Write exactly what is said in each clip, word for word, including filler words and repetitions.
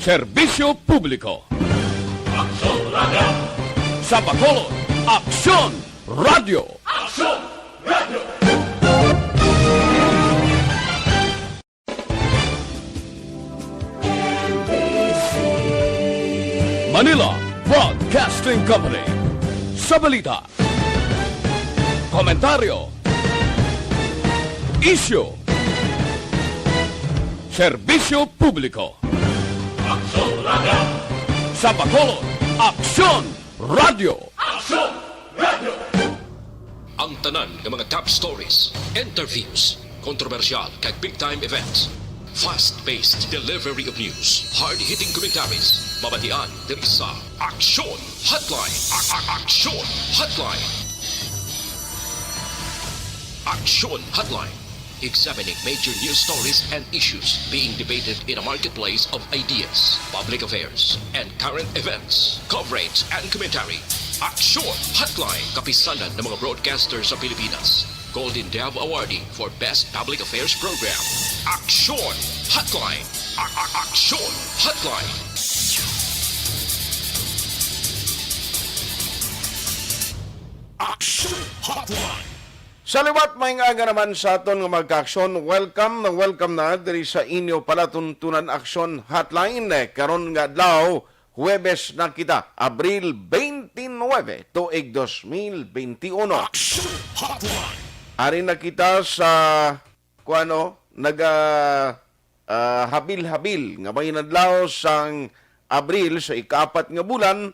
Serbisyo publiko. Aksyon Radio. Sa Bacolod, Aksyon Radio. Aksyon Radio. Manila Broadcasting Company. Sa balita, komentaryo, isyu, serbisyo publiko. Aksyon Radio. Sa Bacolod, Aksyon Radio. Aksyon Radio. Ang tanan nga mga top stories, interviews, kontrobersyal kag big time events. Fast-paced delivery of news, hard-hitting commentaries, mabatian diri sa Aksyon Hotline. A- a- Aksyon Hotline. Aksyon Hotline. Examining major news stories and issues being debated in a marketplace of ideas, public affairs, and current events. Coverage and commentary. Aksyon Hotline. Kapisanan ng mga broadcaster sa Pilipinas. Golden Dove Awardee for Best Public Affairs Program. Aksyon Hotline. A- a- Aksyon Hotline. Aksyon Hotline. Sa liwat, maayong aga naman sa aton nga mga kaaksyon. Welcome na welcome na diri sa inyo palatuntunan Aksyon Hotline. Karon nga adlaw, Huwebes na kita, Abril twenty-nine, tuig dos mil twenty-one. Aksyon Hotline. Ari na kita sa, kuano, naga, ah, habil-habil nga mga inadlaw sang Abril sa ikaapat nga bulan,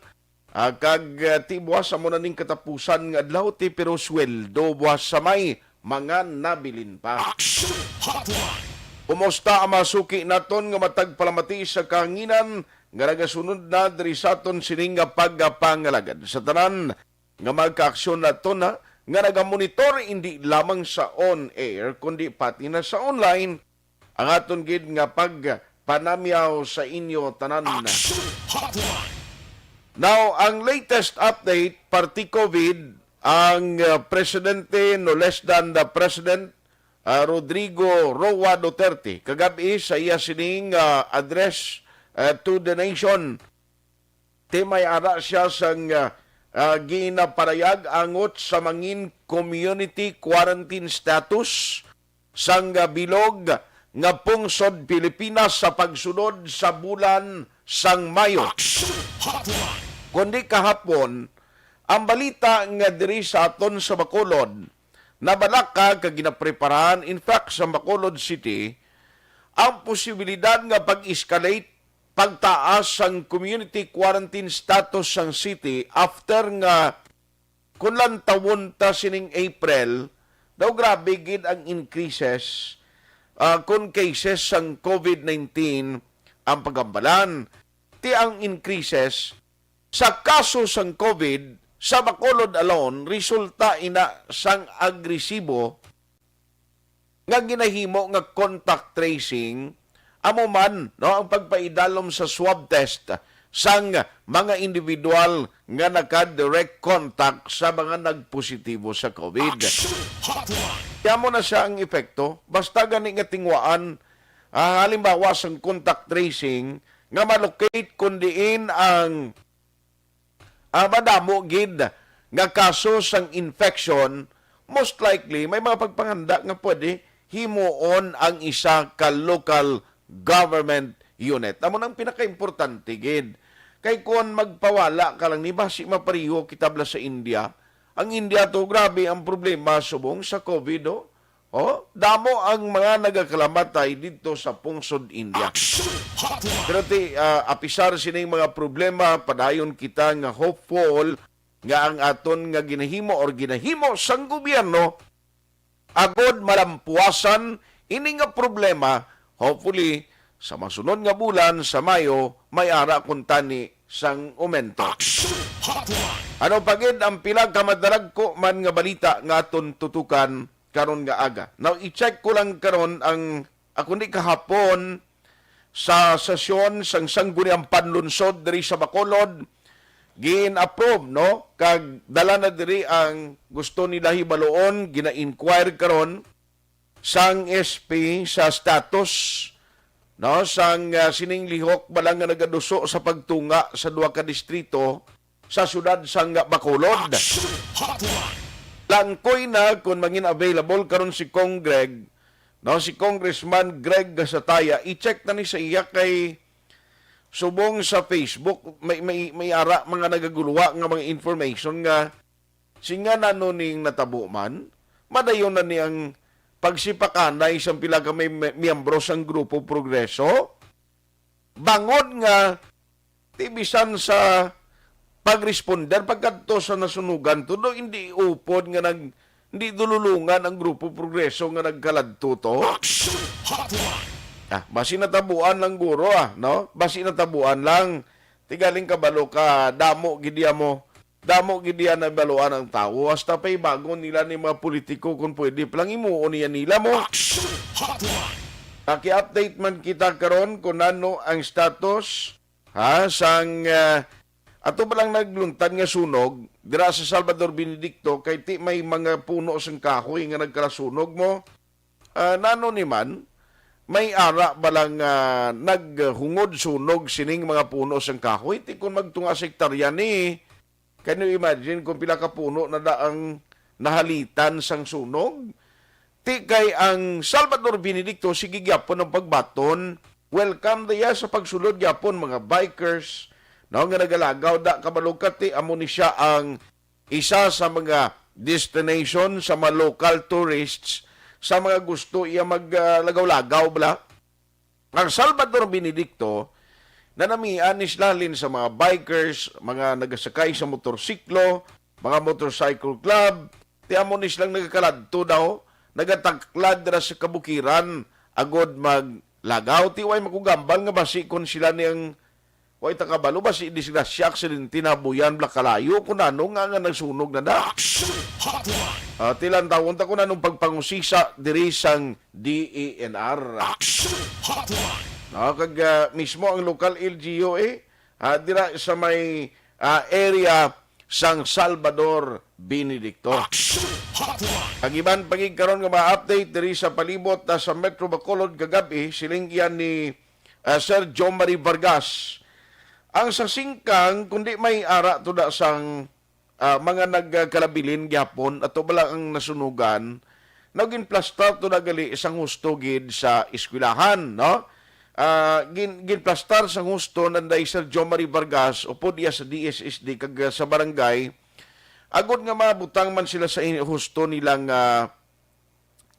ah, kag, ah, ti buwas amo na ning katapusan nga adlaw, ti, pero sweldo buwas sa may mga nabilin pa. Aksyon Hotline. Kumusta ang mga suki naton nga matag palamati sa kahanginan nga nagasunod na diri sa aton sining nga pagpangalagad? Sa tanan nga mga kaaksyon naton, ha, nga nagamonitor, hindi lamang sa on-air, kundi pati na sa online, ang aton gid nga pagpanamyaw sa inyo tanan. Aksyon Hotline. Now, ang latest update, parte COVID, ang, uh, presidente, no less than the president, uh, Rodrigo Roa Duterte, kagab-i sa iya sining, uh, address, uh, to the nation, ti may ara siya sang, ah, ah, ginaparayag angot sa mangin community quarantine status sang, ah, bilog nga pungsod Pilipinas sa pagsunod sa bulan sang Mayo. Action Hotline. Kundi kahapon, ang balita nga diri sa aton sa Bacolod, nabalaka kag ginapreparahan, in fact, sa Bacolod City, ang posibilidad nga pag-escalate pagtaas sang community quarantine status sang city after nga, kun lantawon ta sining April, daw grabe gid ang increases, ah, kun cases sang COVID nineteen ang pagambalan. Ti ang increases sa kaso sang COVID sa Bacolod alone resulta ina sang agresibo nga ginahimo nga contact tracing, amo man, no, ang pagpaidalom sa swab test sang mga individual nga naka-direct contact sa mga nagpositibo sa COVID. Action Hotline. Kaya mo na siya ang epekto. Basta gani nga tingwaan, ah, halimbawa sang contact tracing, nga ma-locate kung diin ang ah, madamo gid nga kaso sang infection, most likely may mga pagpanghanda nga pwede himuon ang isa ka local government unit. Amo nang pinakaimportante gid. Kay kon magpawala ka lang ni, basi mapareho kita bala sa India. Ang India to, grabe ang problema subong sa COVID, oh. Oh, damo ang mga nagakalamatay didto sa pungsod India. Action Hotline. Pero ti, ah, apisar sining mga problema, padayon kita nga hopeful nga ang aton nga ginahimo or ginahimo sang gobyerno agod malampuasan ini nga problema. Hopefully, sa masunod nga bulan, sa Mayo, may ara kuntani sang umento. Action Hotline. Ano pa gid ang pila ka madalagko man nga balita nga aton tutukan karon nga aga? Now, i-check ko lang karon ang, ah, kundi kahapon sa sesyon sang Sangguniang Panlunsod diri sa Bacolod, gin-approve, no? Kag dala na diri ang gusto nila hibaluon, gina-inquire karon sang S P sa status no, sang, ah, sining lihok bala nga nagaduso sa pagtunga sa duha ka distrito sa siyudad sang Bacolod. Langkoy na kon mangin available karon si Cong Greg, no, si Congressman Greg Gasataya, i-check na ni sa iya kay subong sa Facebook, may, may, may ara mga nagaguluwa nga mga information nga singa nano ning natabo man, madayon na ni ang pagsipakanay sang pila ka may me-, miyembro sang Grupo Progreso. Bangod nga ti bisan sa pagresponder pagkadto sa nasunugan, tudo hindi upod nga nag-, hindi dululungan ang Grupo Progreso nga nagkaladto to. Ah, basi natabuan lang guro, ah, no? Basi natabuan lang. Ti galing kabalo ka, damo gid iya mo. Damo gid iya nabaluan ang tawo. Hasta pa ibagon nila ni mga politiko kung pwede palang imuon niya nila mo. Naki-update man kita karon kung ano ang status, ha, sang, ah, ato ba lang nagluntad nga sunog dira sa Salvador Benedicto kay ti may mga puno sang kahoy nga nagkalasunog mo. Ah, nano ni man, may ara ba lang, ah, naghungod sunog sining mga puno sang kahoy? Ti kon magtunga sa hektarya ni, can you imagine kung pila ka puno na da ang nahalitan sang sunog? Ti kay ang Salvador Benedicto, sige gyapon ang pagbaton. Welcome diya sa pagsulod gyapon, mga bikers, no, nga nagalagaw da, kabalog ka, ti amo ni siya ang isa sa mga destination sa mga local tourists, sa mga gusto iya mag, ah, lagaw-lagaw bala. Ang Salvador Benedicto, nanamian ni sila halin sa mga bikers, mga nagasakay sa motorsiklo, mga motorcycle club. Ti amo ni silang nagakaladto daw, nagataklad dira sa kabukiran, agod maglagaw. Ti way makugambal nga basi kon sila ni ang way ta kabalo, basi disgrasya, aksidente, nabuyan, bala kalayo, kung ano nga, nga nagsunog na da. Action Hotline. Ah, tilantawon ta kung anong pagpangusisa diri sang D E N R. Action Hotline. Ah, kag, ah, mismo ang lokal L G U A, ah, dira sa may, ah, area sang Salvador Benedicto. Action Hotline. Ang iban pa gid karon nga mga update diri sa palibot na sa Metro Bacolod kagab-i, siling yan ni, ah, Sir John Marie Vargas. Ang sa Singkang, kundi may ara to da sang, ah, mga nagkalabilin gyapon, ato bala ang nasunugan, naginplastar to na gali sang husto gid sa eskwelahan, no? Ah, gin-, ginplastar sang husto nanday Sir John Marie Vargas, upod iya sa D S S D kag, ah, sa barangay, agod nga mabutang man sila sa in-, husto nilang, ah,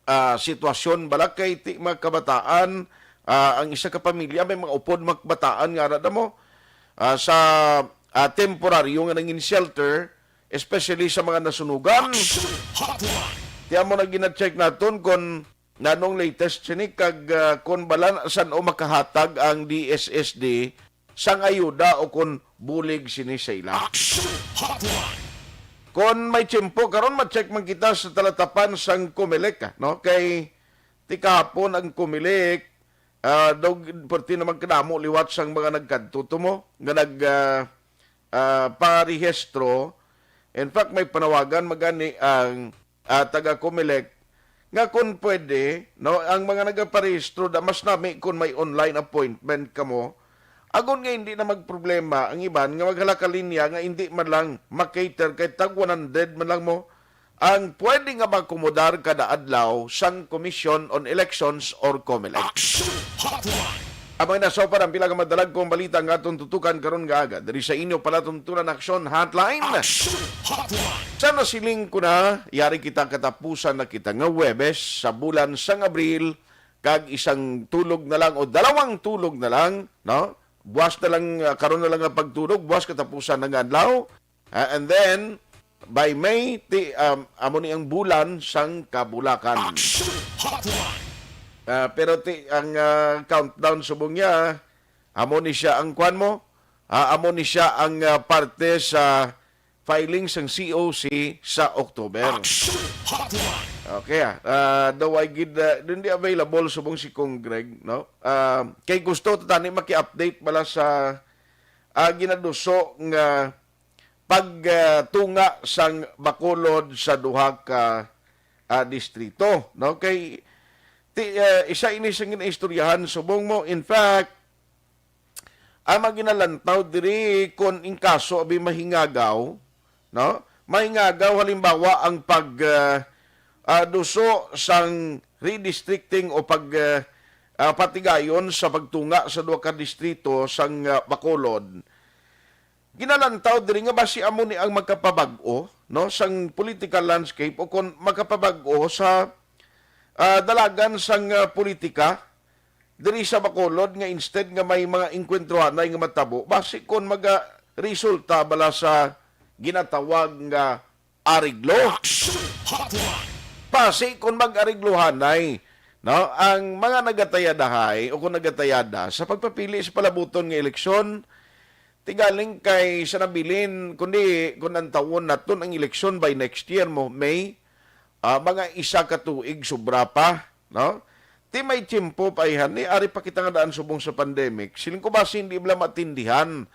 ah, sitwasyon, bala kay ti-, mga kabataan, ah, ang isa ka pamilya may mga upod mga kabataan nga ara mo, ah, sa, ah, temporaryo nga nangin shelter, especially sa mga nasunugan. Action Hotline. Ti amo na gina-check naton kon nanong latest sini kag, ah, kon bala san-o makahatag ang D S S D sang ayuda o kon bulig sini sa ila. Action Hotline. Kon may tiyempo karon, ma-check man kita sa talatapan sang Comelec, ah, no? Kay ti kahapon ang Comelec, ah, daw perti naman kadamo liwat sang mga nagkadto to mo nga nag, ah, ah, parehistro. In fact, may panawagan magani ang, ah, taga Comelec nga kung pwede, no, ang mga nagaparehistro da, mas nami kung may online appointment kamo. Agon nga hindi na magproblema ang iban nga maghala ka linya nga hindi man lang makater kay tag one hundred man lang mo ang pwede nga makomodar kada adlaw sang Commission on Elections or Comelec. Action Hotline. Amay na sa para ang pila ka madalagkong balita nga aton tutukan karon nga aga diri sa inyo palatuntunan Action Hotline. Action Hotline. Sa nasiling ko na, yari kita katapusan na kita nga Huwebes sa bulan sang Abril, kag isang tulog na lang o dalawang tulog na lang, no? Buwas na lang, ah, karon na lang ang pagtulog, buwas katapusan na nga adlaw. Ah, and then, by May, ti, um, amo ni ang bulan sang kabulakan. Action Hotline. Ah, pero ti, ang, ah, countdown subong niya, amo ni siya ang kwan mo, ah, amo ni siya ang, ah, parte sa filing sang C O C sa October. Action Hotline. Okay, ah. Ah, daw ay gid, ah, hindi available subong si Cong Greg, no? Ah, kay gusto to tani maki-update bala sa, ah, ginaduso nga pagtunga sang Bacolod sa duha ka, ah, distrito, no? Kay Ti, ah, isa ini sa ginaistoryahan subong mo. In fact, ang mga ginalantaw diri, kon in kaso abi mahingagaw, no? Mahingagaw, halimbawa, ang pag, ah, ah, duso sang redistricting o pag, ah, ah, patigayon sa pagtunga sa duha ka distrito sang, ah, Bacolod. Ginalantaw diri nga basi amo ni ang makapabag-o, no, sang political landscape o kon makapabag-o sa, ah, dalagan sang, ah, politika diri sa Bacolod, nga instead nga may mga engkwentro anay nga matabo, basi kon maga-resulta bala sa ginatawag nga areglo. Action Hotline. Basi kon mag-areglohanay, no, ang mga nagatayadahay o kung nagatayada sa pagpapili sa palabuton nga eleksyon, ti galing kay sa nabilin, kundi kung ang tawon naton ang eleksyon by next year mo, May, ah, mga isa ka tuig sobra pa, no? Ti may tiyempo pa, ayhan, ni ari pa kita nga daan subong sa pandemic. Siling ko, basi hindi bala matindihan,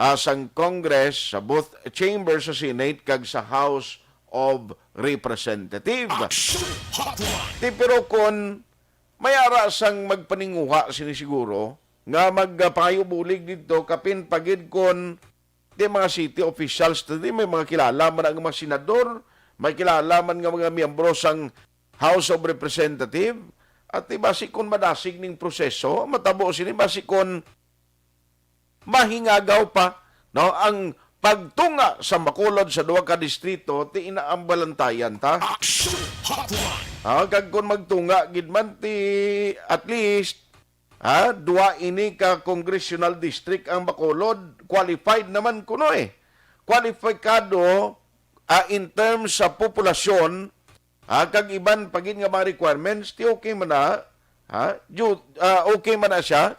ah, sang Congress, sa both chamber sa Senate, kag sa House of Representative. Action Hotline. Ti, pero kon may ara sang magpaninguha sini siguro, nga magpangayo bulig didto, kapin pa gid kon ti mga city officials, ti may mga kilala man ang mga senador, may kilala man nga mga miyembro sang House of Representative, at ti basi kon madasig ning proseso, matabo sini basi kon mahingagaw pa, no, ang pagtunga sa Bacolod sa duha ka distrito, ti inaambalantayan ta. Action Hotline. Ah, kag kung magtunga gid man ti at least, ah, duha ini ka congressional district ang Bacolod, qualified naman kuno eh. Kwalipikado, ah, in terms sa populasyon, ah, kag iban pa gid nga mga requirements, ti okay man na, ha? Ju-, ah, okay man na siya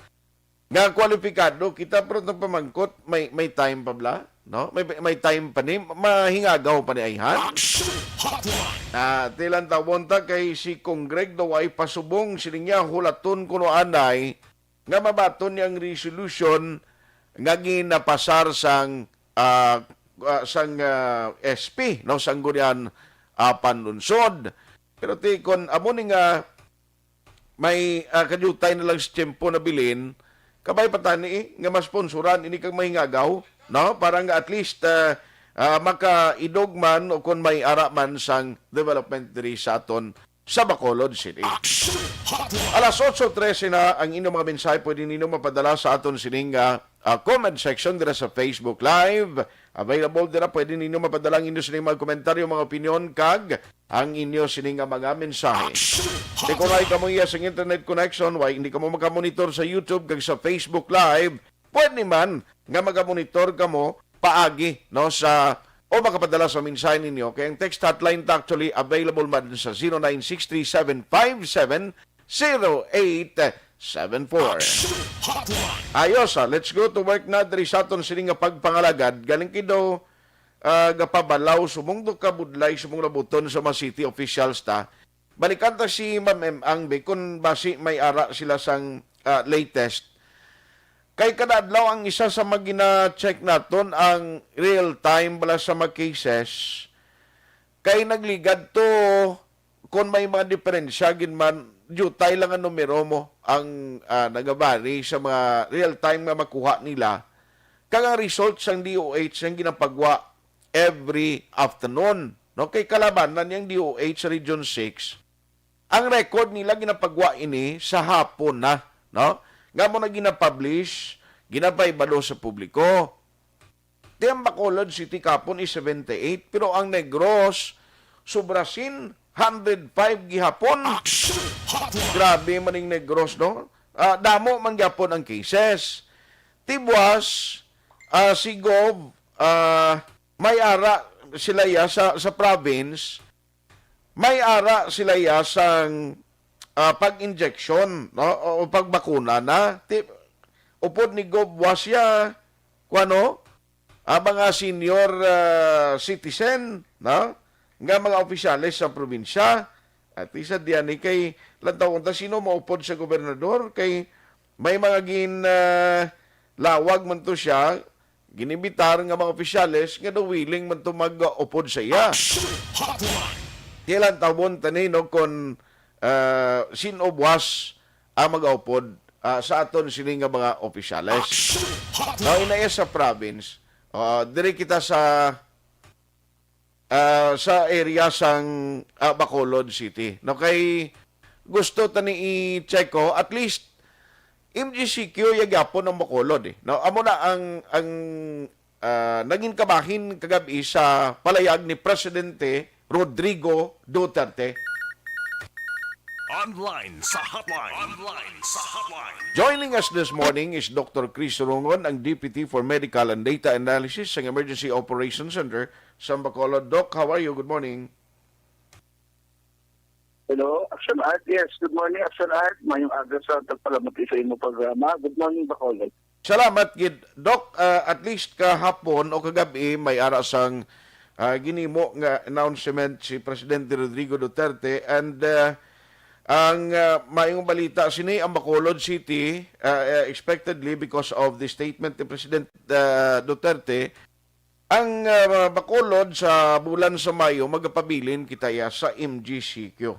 nga kwalipikado kita, pero nagpamangkot, may, may time pa bala, no? May, may time pa ni, mahingagaw pa ni, ayhan. Action Hotline. Ah, ti lantawon ta kay si Congreg daw ay pasubong, siling niya, hulaton kuno anay nga mabaton niya ang resolution nga ginapasar sang, ah, ah, sang, ah, S P, no, sang Sangguniang, ah, Panlungsod. Pero ti kon amo ni nga may, ah, kadiutay na lang sa tiyempo nabilin, kabay pa tani, eh, nga masponsoran ini kag mahingagaw, no? Para nga at least, ah, ah, makaidog man o kon may ara man sang development diri sa aton sa Bacolod City. Action Hotline. Alas otso trese na ang inyong mga mensahe. Pwede ninyo mapadala sa aton sining, ah, ah, comment section dira sa Facebook Live. Available dira. Pwede ninyo mapadala ang inyo sining mga komentaryo, mga opinyon, kag ang inyo sini nga mga mensahe. Action Hotline. Ti kon way kamo iya sang internet connection, way hindi kamo makamonitor sa YouTube kag sa Facebook Live, pwede man nga makamonitor kamo paagi, no, sa, o makapadala sa mensahe ninyo. Kay ang text hotline ta actually available man sa zero nine six three seven five seven zero eight seven four. Action Hotline. Ayos, ah, let's go to work na diri sa aton sini nga pagpangalagad. Galing kido, ah, gapabalaw subong do kabudlay subong labuton sa mga city officials ta. Balikan ta si Ma'am M. Angbe kung basi may ara sila sang, ah, latest. Kay kada adlaw ang isa sa mga gina-check naton ang real time bala sa mga cases. Kay nagligad to kung may mga diferensya gid man, diutay lang ang numero mo ang, ah, nagabari sa mga real time nga makuha nila. Kag ang result sang D O H ang ginapagwa every afternoon, no? Kay kalabanan niyang D O H sa Region six, ang record nila ginapagwa ini sa hapon na, no? Nga mo na ginapublish, ginapahibalo sa publiko. Ti ang Bacolod City kapon is seventy-eight, pero ang Negros, sobra sin, hundred five gihapon. Action Hotline. Grabe man ning Negros, no? Ah, damo man gyapon ang cases. Ti buas, ah, si Gov, ah, may ara sila ya sa, sa province, may ara sila ya sang, ah, pag-injection, no? O pagbakuna na. Ti, upod ni Gov buas ya, kuwano, ah, mga senior, ah, citizen, no? Nga mga opisyales sa probinsya. At isa diyan ni kay lantawon ta sino maupod sa gobernador kay may mga gin, ah, lawag man to siya, ginimbitar nga mga opisyales nga daw willing man to mag-upod sa iya. Action Hotline. Ti lantawon ta ni, no, kon ah, sin-o buwas ang mag-upod, ah, sa aton sini nga mga opisyales. Now, inaya sa province, ah, diri kita sa, ah, sa area sang, ah, Bacolod City. No, kay gusto ta ni i-check ko, at least M G C Q ya gyapon ang Bacolod, eh. No, amo na ang, ang, ah, naging kabahin kagabi sa palayag ni Presidente Rodrigo Duterte. Online sa hotline. Online sa hotline. Joining us this morning is Doctor Chris Rungon, ang Deputy for Medical and Data Analysis sa Emergency Operations Center sa Bacolod. Doc, how are you? Good morning. Hello, Action Art. Yes, good morning, Action Art. Mayong aga sa tagpalamati sa imo programa. Good morning, Bacolod. Salamat gid, Doc. Ah, at least kahapon o kagabi may ara sang, ah, ginimo nga announcement si Presidente Rodrigo Duterte, and, ah, ang, ah, maayong balita sini, ang Bacolod City, ah, ah, expectedly, because of the statement ni President, ah, Duterte, ang, ah, Bacolod sa bulan sa Mayo, magapabilin kita ya sa M G C Q.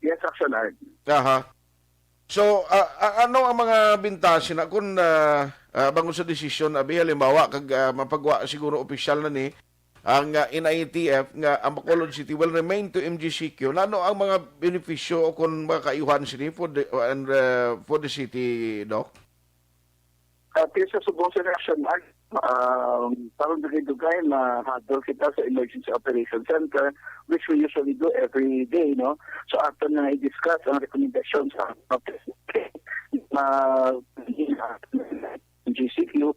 Yes, Action Art. Aha. So, ah, ah, ano ang mga bintaha sina kung, ah, ah, bangod sa desisyon, abi, halimbawa, kag, ah, mapagwa siguro opisyal na ni ang, ah, N I T F nga ang Bacolod City will remain to M G C Q? Nano ang mga benepisyo o kung mga kaayuhan sini for the, and, ah, for the city, Doc? At least sa subong sa election, Mark, um, parang dugay-dugay mahadlok kita sa Emergency Operation Center, which we usually do every day, no? So, aton na i-discuss ang rekomendasyon sa mga G C Q.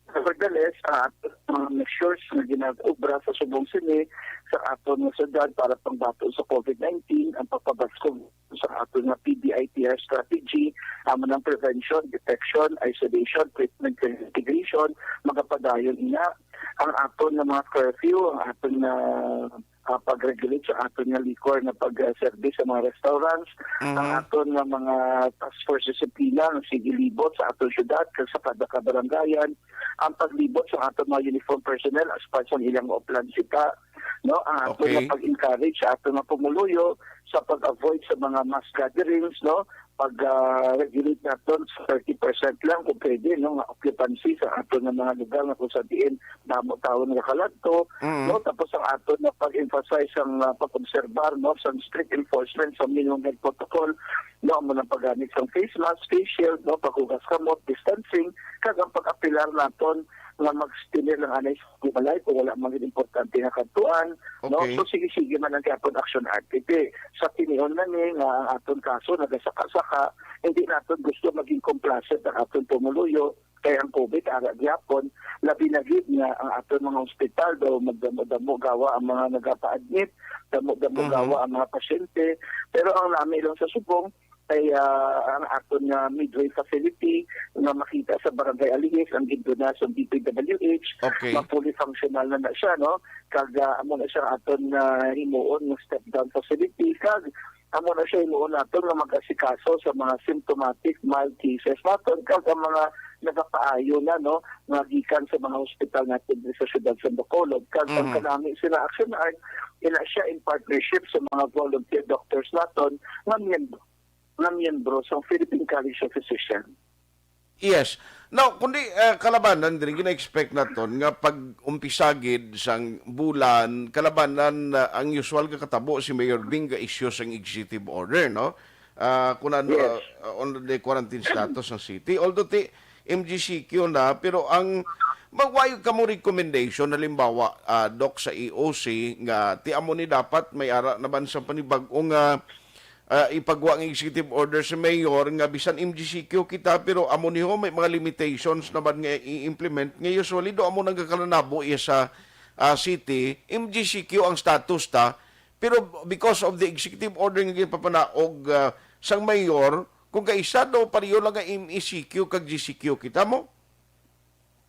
Nevertheless, ah, aton mga measures nga ginaobra sa subong sini sa aton nga syudad para pangbato sa COVID nineteen, ang pagpabaskog sa aton nga P D I T R strategy, amo nang prevention, detection, isolation, treatment, and integration, magapadayon ina ang aton nga mga curfew, ang aton nga, ah, pag-regulate sa aton nga liquor nga pag-service sa mga restaurants, ang Mhm. aton nga mga task force disiplina nga sige libot sa aton syudad kag sa kada kabarangayan, ang paglibot sa aton mga uniform personnel as part sa ilang oplan sita, no, ang aton Okay. nga pag-encourage sa aton nga pumuluyo sa pag-avoid sa mga mass gatherings, no, pag, ah, regulate naton sa thirty percent lang kung pwede, no, nga occupancy sa aton nga mga lugar nga kung sa diin damo tawo nagakaladto, Mm. no, tapos ang aton nga pag-emphasize ang, ah, pag-obserbar, no, sa strict enforcement sa minimum health protocol, no, amo nang paggamit sang face mask, face shield, no, paghugas kamot, distancing, kag ang pag-apilar naton nga mag-stay lang anay sa balay kung wala man gid importante nga kadtuan, no? Okay. So, sige-sige man ang gyapon action, Art. Kay sa tinion na ni nga ang aton kaso nagasaka-saka, hindi naton gusto maging complacent ang aton pumuluyo, kay ang COVID ara gyapon, labi na gid nga ang aton mga hospital daw magdamo-damo gawa ang mga nagapa-admit, damo-damo Mhm. gawa ang mga pasyente. Pero ang nami lang sa subong, kay, ah, ang aton nga Midway facility nga makita sa Barangay Alihis, ang ginduna sa D P W H, Okay. ma-fully functional na na siya, no? Kag, ah, amo na siya aton nga himuon nga step down facility, kag amo na siya himuon naton nga mag-asikaso sa mga symptomatic mild cases naton, kag ang mga nagapaayo na, no, nga gikan sa mga hospital natin sa siyudad sa Bacolod. Kag ang Mhm. kanami sila Action Art, ina siya in partnership sa mga volunteer doctors naton nga miyembro nga miyembro sang Philippine College of Physicians. Yes. Now, kundi, eh, kalabanan diri, gina-expect naton nga pag-umpisa gid sang bulan, kalabanan, ah, ang usual nga katabo si Mayor Bing ga-issue sang executive order, no? Ah, kung ano, Yes. ah, on the quarantine status ng city. Although ti M G C Q na, pero ang magwayog kamo recommendation, halimbawa, ah, Doc, sa E O C, nga ti amo ni dapat may ara naman sa panibag-o nga ah, ipagwa nga executive order sa mayor nga bisan M G C Q kita, pero amo ni ho may mga limitations naman nga i-implement nga usually do amo nagakalanabo iya sa, ah, city, M G C Q ang status ta, pero because of the executive order nga ginpapanaog, ah, sang mayor, kung kaisa daw pareho lang nga M E C Q kag G C Q kita mo.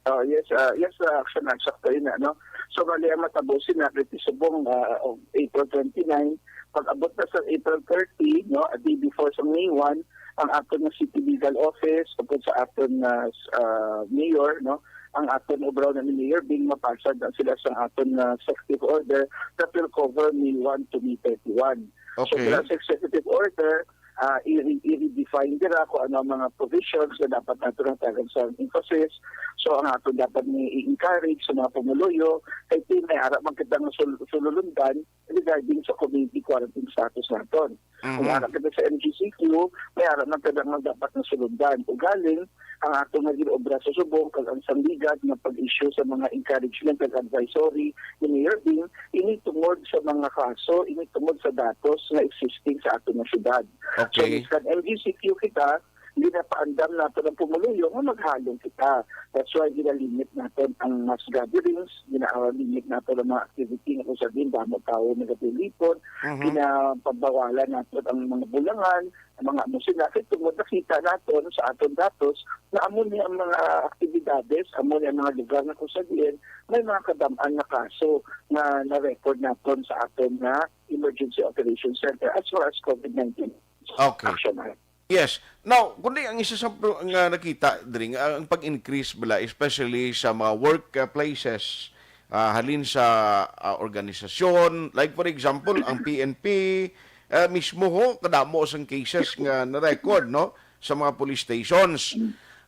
Oh, yes, ah, yes, ah, Action Art, sakto yun, ano. So, bali, ang matabo sina dito subong, ah, of April twenty-nine, pag-abot na sa April thirty, no, a day before sa May one, ang aton nga City Legal Office, tungkol sa aton nga, ah, mayor, no, ang aton ubraw na ni Mayor Bing, mapasad na sila sa aton nga executive order that will cover May one to May thirty-one. So, Okay. Mula sa executive order, ah, i-, i-redefine dira kung ano ang mga provisions na dapat nato natagan sa emphasis. So, ang aton dapat ni i-encourage sa mga pumuluyo, kay ti may ara man kita nga sul-, sululundan regarding sa community quarantine status naton. Kung Mhm. ara kita sa M G C Q, may ara man kita nga dapat na sulundan. Ugaling, ang aton nga ginobra sa subong kag ang sandigad nga pag-issue sa mga encouragement kag advisory ni Mayor Bing, ini tungod sa mga kaso, ini tungod sa datos nga existing sa aton nga syudad. So, Okay. Miskan M G C Q kita, ginapaandam naton ang pumuluyo nga maghalong kita. That's why ginalimit naton ang mass gatherings, ginalimit naton ang mga activity nga kung sa din damo tawo nagapilipon, Mhm. ginapabawalan naton ang mga bulangan, ang mga amo sila. Kay tungod nakita naton sa aton datos na amo ni ang mga aktibidades, amo ni ang mga lugar na kung sa diin may mga kadam-an na kaso nga na-record naton sa aton nga Emergency Operations Center as far as COVID nineteen Okay. Action Act. Yes. Now, kundi ang isa sa pro-, nga nakita diri nga ang pag-increase bala, especially sa mga work, uh, places, ah, halin sa, ah, organisasyon, like for example, ang P N P, ah, mismo ho, kadamo sang cases nga na-record, no, sa mga police stations.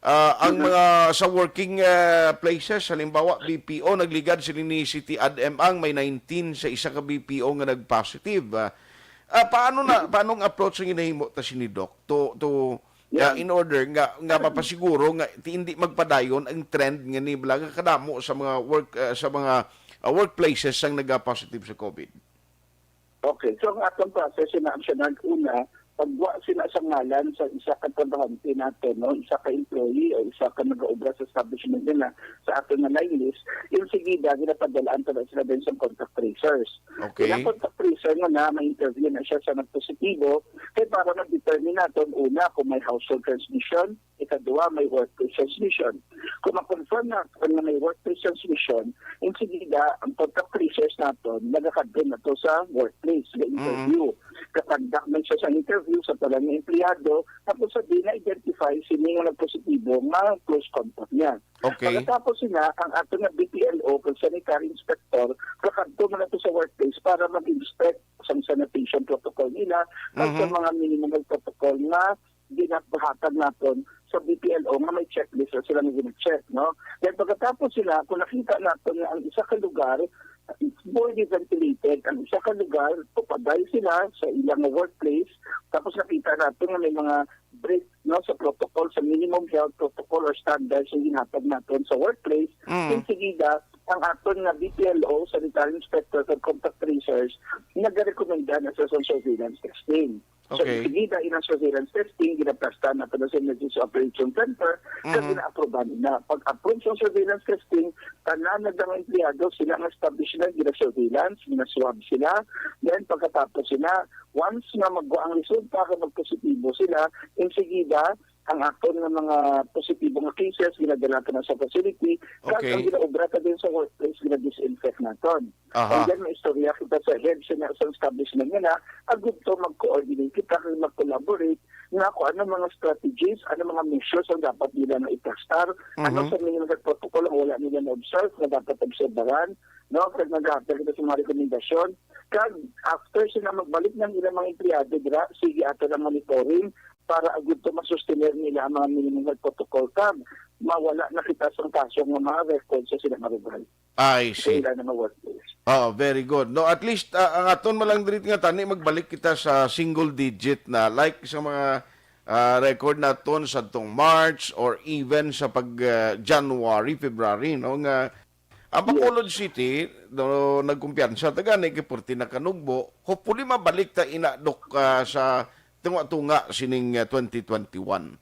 Ah, ang mga sa working, ah, places, halimbawa, B P O, nagligad sila ni City Ad M ang may nineteen sa isa ka B P O nga nag-positive. Ah, ah, paano na, paano ang approach nga ginahimo ta sini, Doc? To, to, Yeah. ah, in order nga, nga mapasiguro nga ti-, hindi magpadayon ang trend nga ni bala nga kadamo sa mga work, ah, sa mga, ah, workplaces ang nagapositive sa COVID? Okay, so ang atong process na aksyonan, una, pagwa sila sa ngalan sa isa ka trabahante nato, no, isa ka employee o isa ka nagaobra sa establishment nila sa aton nga line list, insigida ginapadalaan ta na sila din sa contact tracers. Okay. Ang contact tracer nga na ma-interview na siya sa nagpositibo, kay para ma-determine naton, una, kung may household transmission, ikaduha, may workplace transmission. Kung ma-confirm naton nga may workplace transmission, insigida ang contact tracers naton nagakadto na to sa workplace nga interview. Mm. Kakondak man siya sa interview sa tanan nga empleyado, tapos sa di na-identify sini nga nagpositibo nga close contact niya. Okay. Pagkatapos sina, ang ato nga B P L O kag sanitary inspector, kakadto man nato sa workplace para mag-inspect sang sanitation protocol nila, kag sa Mhm. mga minimum health protocol nga ginapahatag naton sa B P L O nga may checklist na sila nga gina-check, no? Then pagkatapos sila, kung nakita naton nga ang isa ka lugar is poorly ventilated, ang isa ka lugar, tupaday sila sa ilang workplace, tapos nakita naton nga may mga break, no, sa protocol, sa minimum health protocol or standards nga ginhatag naton sa workplace, Mm. insigida, ang aton nga B P L O, sanitary inspector, kag contact tracers, nagarekomenda na sa, sa surveillance testing. So, Okay. insigida, inang surveillance testing, ginapresta naton sa Emergency Operation Center, kag Mhm. gina-aprobahan na. Pag-approve sa surveillance testing, tanan na mga empleyado, sila ang establishment, gina-surveillance, gina-swab sila. Then, pagkatapos sila, once nga magwa ang resulta, kag magpositibo sila, insigida, ang aton nga mga positibo nga cases, ginadala ta na sa facility, kag Okay. ang ginaobra ta din sa workplace, gina-disinfect naton. Aha. And then, may istorya kita sa head sa, sa establishment nga na, agud to mag-coordinate kita, kag mag-collaborate, nga kung ano mga strategies, ano mga measures ang dapat nila na i-testar, ano Mhm. sa minimum health protocol ang wala nila na-observe, na dapat obserbaran, no? Kag naghatag kita sa mga rekomendasyon. Kag after sila magbalik ng ilang mga empleyado dira, sige ato na monitoring para agud to masustener nila ang mga minimum health protocol kag mawala na kita sa kaso nga mga record sa sila nga lugar. I Sa see. ila na nga workplace. Oh, very good. No, at least, ah, ang aton man lang diri nga tani, magbalik kita sa single digit na, like sa mga, ah, record naton sa tong March or even sa pag, ah, January, February, no, nga ang Yes. Bacolod City, no, nagkumpiyansa ta gani kay purti na kanugbo. Hopefully, mabalik ta ina, Dok, ah, sa tunga-tunga sining, ah, twenty twenty-one.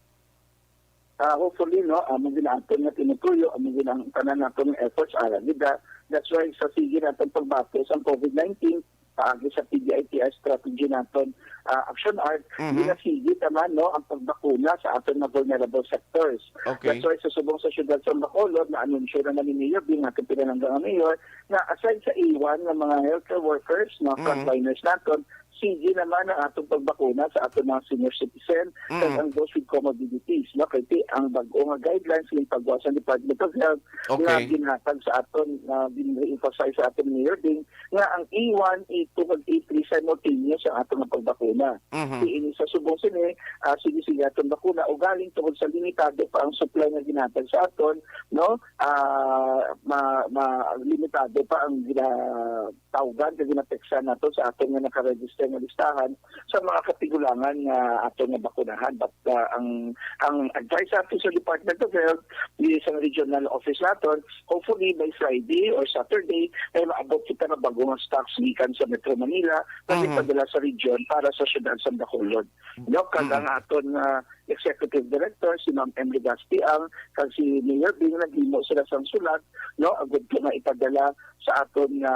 Ah, hopefully, no, amo gid ang aton nga tinutuyo, amo gid ang tanan naton nga efforts, ara gid, ah. That's why sa sige naton pagbato sa COVID nineteen, paagi sa P D I T R strategy naton, ah, Action Art, Mhm. ginasigi ta man, no, ang pagbakuna sa aton nga vulnerable sectors. Okay. That's why sa subong sa siyudad sa Bacolod, na-anunsyo na man ni Mayor Bing, aton pinalangga nga mayor, na aside sa A one nga mga healthcare workers, no, Mhm. frontliners naton, sige naman ang atong pagbakuna sa atong mga senior citizen, kag Mm. ang those with comorbidities, no? Kay ti-, ang bag-o nga guidelines nga pagwa sa Department of Health nga Okay. ginhatag sa aton, nga gin-emphasize sa aton Mayor Ding, nga ang A one, A two, kag A three simultaneous ang aton nga pagbakuna. Mhm. Diin sa subong sini, ah, sige, sige aton bakuna, ugaling tungod sa limitado pa ang supply nga ginhatag sa aton, no? Ah, ma-, ma-, limitado pa ang gina-, tawgan kag ginateksan nato sa aton nga nakaregister nga listahan sa mga katigulangan nga aton nga bakunahan. But, ah, ang, ang advice sa aton sa Department of Health, di sa regional office naton, hopefully by Friday or Saturday, may maabot kita nga bag-o nga stocks gikan sa Metro Manila, nga Mhm. ipadala sa region para sa siyudad sa Bacolod. No, kag Mm. ang aton nga executive director, si Ma'am M. Legaspi ang, kag si Mayor Bing, naghimo sila sang sulat, no, agud ko nga ipadala sa aton nga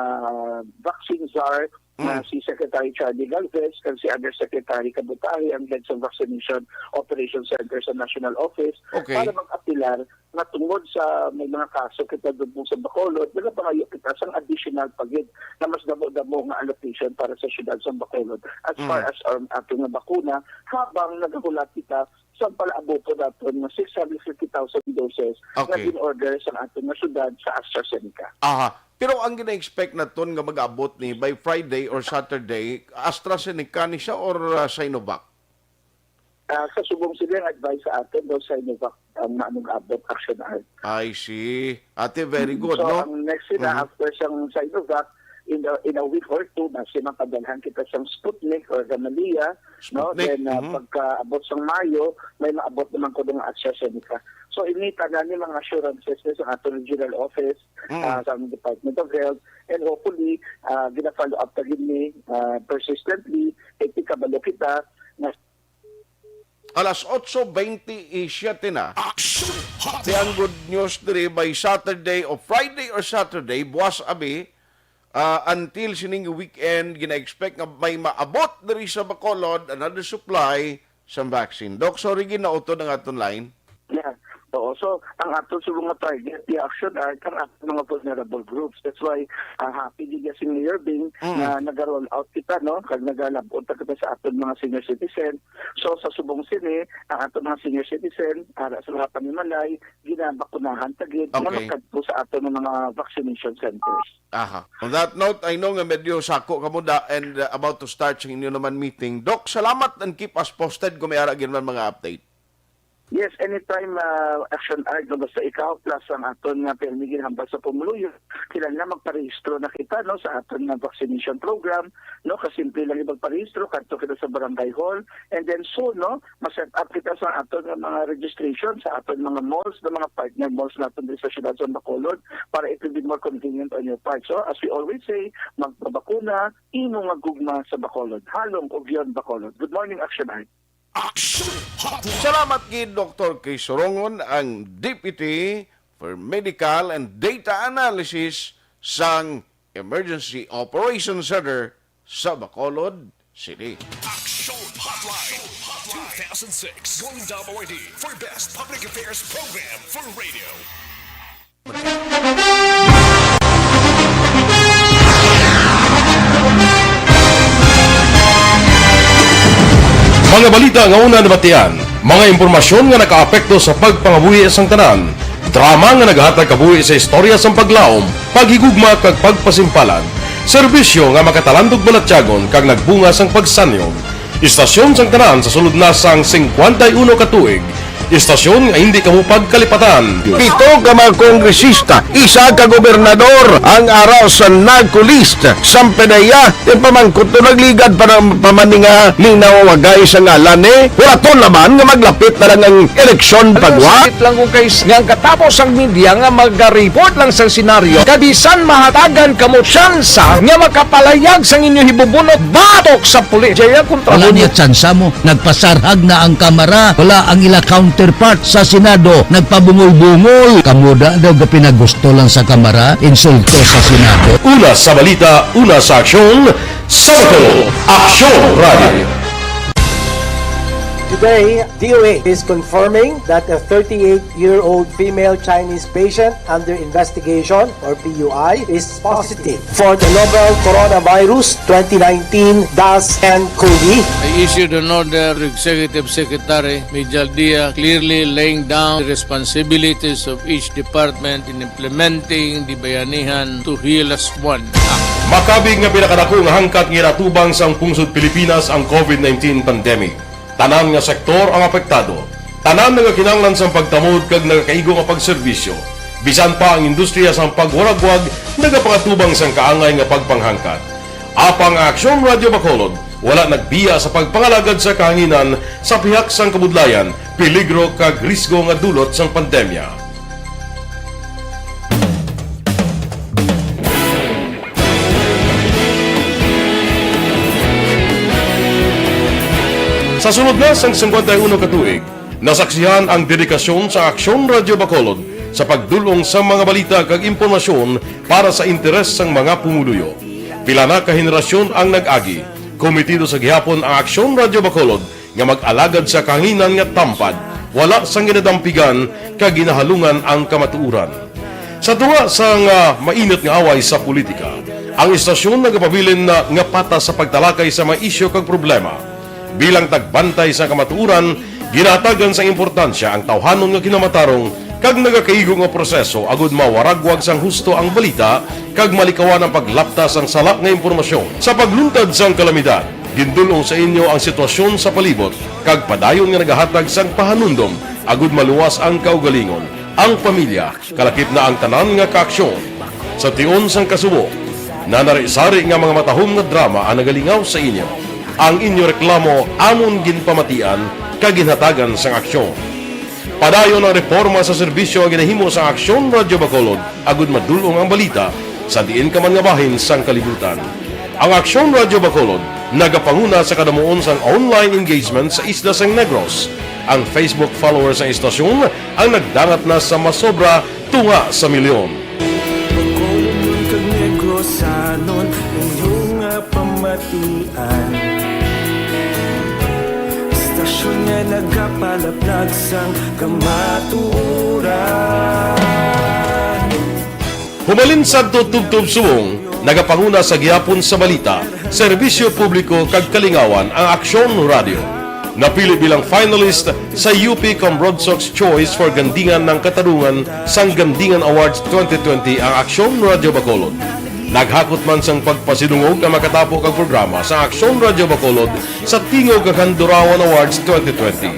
vaccine czar, na Mm. si Secretary Charlie Galvez, kag si Undersecretary Kabutahe, ang head sa Vaccination Operation Center sa National Office, Okay. para mag-apilar nga tungod sa may mga kaso kita dudmo sa Bacolod, nagapangayo kita sang additional pa gid na mas damo-damo nga allocation para sa siyudad sa Bacolod as far Mm. as, um, ato nga bakuna, habang nagahulat kita sa palaabuton naton nga six hundred fifty thousand doses nga Okay. gin-order sa aton nga siyudad sa AstraZeneca. Aha. Pero ang gina-expect naton nga mag-abot ni by Friday or Saturday, AstraZeneca ni siya or, ah, Sinovac? Ah, sa subong sila, ang advice sa aton daw, Sinovac ang maanong abot, Action Art. I see. Ate, very good, So, no? ang next sila, Mhm. after sang Sinovac, in a, in a week or two, basi mapadalhan kita sang Sputnik or Gamaleya, no? Sputnik, Then, ah, mhm. pagkaabot sang Mayo, may maabot naman ko nga AstraZeneca. So, ini tanan ni mga assurances ni sa aton regional office, Mm. ah, sa Department of Health, and hopefully, ah, gina-follow up ta gid ni, ah, persistently, kay kabalo kita nga Alas otso bente y siete na. Action Hotline. Di ang good news diri by Saturday o Friday or Saturday, buwas abi, ah, until sining weekend, gina-expect nga may maabot diri sa Bacolod, another supply sa vaccine. Doc, sorry, ginautod ang aton line. Yeah. Oo, so ang aton subong nga target, the Action Art, ang aton mga vulnerable groups. That's why, ah, happy gid si Mayor Bing Mm. na naga-roll out kita, no? Kag nagalabot ta kita sa aton mga senior citizen. So sa subong sini, ang aton mga senior citizen, ara sa mga panimalay, ginabakunahan ta gid nga Okay. makadto sa aton nga mga vaccination centers. Aha. On that note, I know nga medyo sako kamo da and, uh, about to start sa inyo naman meeting. Doc, salamat and keep us posted kung may ara gid man mga update. Yes, anytime, ah, Action Art, no, basta ikaw, plus ang aton nga pirmi ginhambal sa pumuluyo, kinahanglan magparehistro na kita, no, sa aton nga vaccination program, no, kasimple lang yung magparehistro, kadto kita sa barangay hall, and then soon, no, ma-set up kita sa aton nga mga registration, sa aton mga malls, na mga partner malls natin diri sa siyudad sa Bacolod, para it will be more convenient on your part. So, as we always say, magpabakuna, imo nga gugma sa Bacolod. Halong ug yon Bacolod. Good morning, Action Art. Action Hotline. Salamat gid, Doktor Chris Sorongon, ang Deputy for Medical and Data Analysis sang Emergency Operations Center sa Bacolod City. Action Hotline two thousand six Golden Dome Awardee for Best Public Affairs Program for Radio. Mga balita nga una nabatian, mga impormasyon nga nakaapekto sa pagpangabuhi sang tanan, drama nga naghatag kabuhi sa istorya sang paglaom, paghigugma kag pagpasimpalan, serbisyo nga makatalandog balatyagon kag nagbunga sang pagsanyog. Istasyon sang tanan sa sulod na sang singkwenta y uno ka tuig. Istasyon nga hindi kamo pagkalipatan. Pito ka mga kongresista, isa ka gobernador ang ara sa NAGCO list. Sampe na iya, yung pamangkot to nagligad pa ng pamaninga ning nawawagay sa ngalan ni. Wala to naman nga maglapit na lang ang eleksyon pagwa. Sakit lang kung kay nga ang katapos ang media nga mag-report lang sa senaryo. Kabisan mahatagan kamo tsansa nga makapalayag sang inyo hibubunot batok sa pulis. Jaya kontra Wala mo. Niya tsansa mo. Nagpasarhag na ang Kamara. Wala ang ila counterpart sa Senado. Nagpabungol-bungol. Kamo da daw gapinagusto lang sa Kamara. Insulto sa Senado. Una sa balita, una sa aksyon, sa Aksyon Radio. Today, D O H is confirming that a thirty-eight-year-old female Chinese patient under investigation, or P U I, is positive for the novel coronavirus twenty nineteen dash N COVID. I issued an order to Executive Secretary Mijal Dia, clearly laying down the responsibilities of each department in implementing the Bayanihan to Heal As One Act. Makabig nga pinakadako nga hangkat nga ginatubang sang pungsod Pilipinas ang COVID nineteen pandemic. Tanan nga sektor ang apektado. Tanan nagakinahanglan sang pagtamod kag nagakaigo nga pagserbisyo. Bisan pa ang industriya sang pagwaragwag nagapakatubang sang kaangay nga pagpanghangkat. Apang ang Aksyon Radyo Bacolod wala nagbiya sa pagpangalagad sa kahanginan sa pihak sang kabudlayan, peligro kag risgo nga dulot sang pandemya. Sa sulod na sang singkwenta y uno ka tuig, nasaksihan ang dedikasyon sa Aksyon Radyo Bacolod sa pagdul-ong sa mga balita kag impormasyon para sa interes sang mga pumuluyo. Pila na ka henerasyon ang nag-agi. Komitido sa gihapon ang Aksyon Radyo Bacolod nga mag-alagad sa kahanginan nga tampad, wala sang ginadampigan kag ginahalungan ang kamatuoran. Sa tunga sang, ah, mainit nga away sa politika, ang istasyon nagapabilin na nga patas sa pagtalakay sa mga isyu kag problema. Bilang tagbantay sa kamatuoran, ginahatagan sang importansya ang tawhanon nga kinamatarong kag nagakaigo nga proseso agud mawaragwag sang husto ang balita kag malikawan ang paglapta sang sala nga impormasyon. Sa pagluntad sang kalamidad, gindul-ong sa inyo ang sitwasyon sa palibot kag padayon nga nagahatag sang pahanumdom agud maluwas ang kaugalingon, ang pamilya, kalakip na ang tanan nga kaaksyon. Sa tion sang kasubo, nanari-sari nga mga matahom nga drama ang nagalingaw sa inyo. Ang inyo reklamo amon ginpamatian kag ginhatagan sang aksyon. Padayon ang reporma sa serbisyo nga ginahimo sang Aksyon Radyo Bacolod agud madul-ong ang balita sa diin ka man nga bahin sang kalibutan. Ang Aksyon Radyo Bacolod nagapanguna sa kadamuon sang online engagement sa isla sang Negros. Ang Facebook followers sang istasyon ang nagdangat na sa masobra tunga sa milyon. Bacolodnon kag Negrosanon, inyo nga pamatian. Istasyon nga nagapalaplag sang kamatuoran. Humalin sadto tubtob subong, nagapanguna sa gihapon sa balita, serbisyo publiko kag kalingawan ang Aksyon Radio. Napili bilang finalist sa U P Cambronsox Choice for Gandingan ng Katarungan sang Gandingan Awards twenty twenty ang Aksyon Radio Bacolod. Naghakot man sang pagpasidungog ang makatapo kag programa sa Aksyon Radio Bacolod sa Tingog kag Handurawan Awards twenty twenty.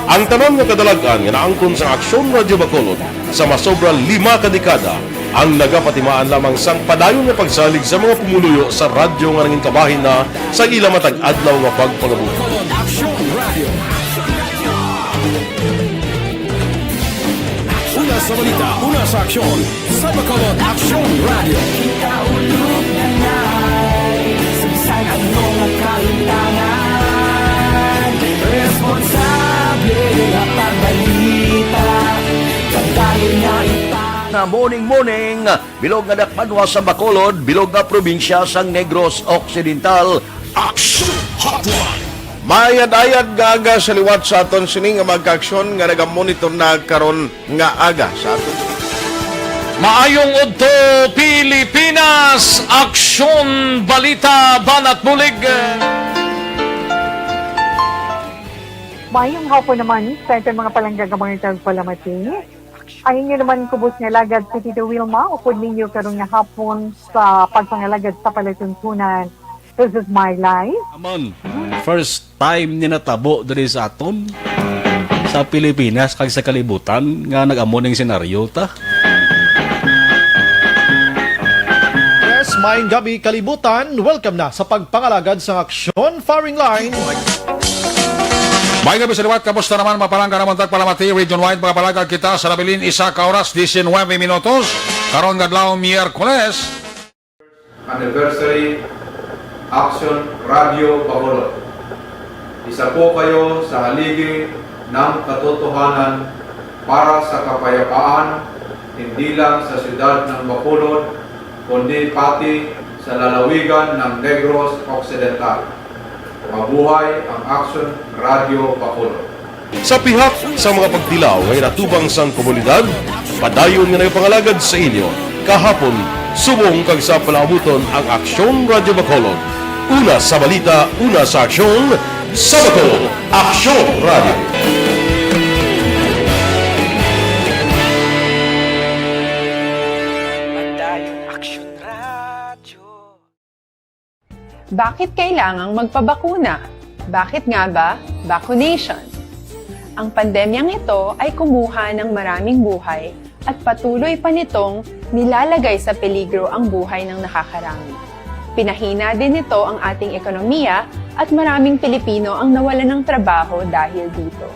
Ang tanan nga kadalag-an nga naangkon sang Aksyon Radio Bacolod sa masobra lima ka dekada ang nagapatimaan lamang sang padayon nga pagsalig sa mga pumuluyo sa radyo nga nangin kabahin na sa ila matag adlaw nga pagpangabuhi. Bacolod Aksyon Radio. Una sa balita, una sa aksyon, sa Bacolod Aksyon Radio. Kita ulog na nai, sa bisan ano nga kahintangan, responsable nga pagbalita, kag dayon nga ipang- Na morning, morning. Bilog nga dakbanwa sa Bacolod, bilog nga probinsya sang Negros Occidental. Action Hotline. Maayad-ayad nga aga sa liwat sa aton sini nga mga kaaksyon nga nagamonitor na karon nga aga sa aton. Maayong udto, Pilipinas! Aksyon, balita, banat bulig. Maayong hapon naman sa aton mga palangga nga mga tagpalamati. Ang inyo naman kubos nga alagad si Tito Wilma, upod ninyo karon nga hapon sa pagpangalagad sa palatuntunan. This is my life. Amon, first time ni natabo diri sa aton, sa Pilipinas kag sa kalibutan nga nag-amo ning senaryo ta. Yes, maayong gabi, kalibutan. Welcome na sa pagpangalagad sa aksyon firing line. Maayong gabi sa liwat, kamusta naman, mga palangga namon tagpalamati, region wide, mga palangga kita sa nabilin, isa ka oras, diecinuebe minutos, karon nga adlaw, Miyerkules. Anniversary Action Radio Bacolod. Isa po kayo sa haligi ng katotohanan para sa kapayapaan, hindi lang sa siyudad ng Bacolod, kundi pati sa lalawigan ng Negros Occidental. Mabuhay ang Aksyon Radyo Bacolod. Sa pihak sa mga pagtilaw nga ginatubang sang komunidad, padayon nga nagapangalagad sa inyo kahapon subong kag sa palaabuton ang Aksyon Radyo Bacolod. Una sa balita, una sa aksyon, sa Bacolod, Aksyon Radyo. Padayon Aksyon Radyo. Bakit kailangang magpabakuna? Bakit nga ba vaccination? Ang pandemyang ito ay kumuha ng maraming buhay at patuloy pa nitong nilalagay sa peligro ang buhay ng nakakarami. Pinahina din nito ang ating ekonomiya at maraming Pilipino ang nawalan ng trabaho dahil dito.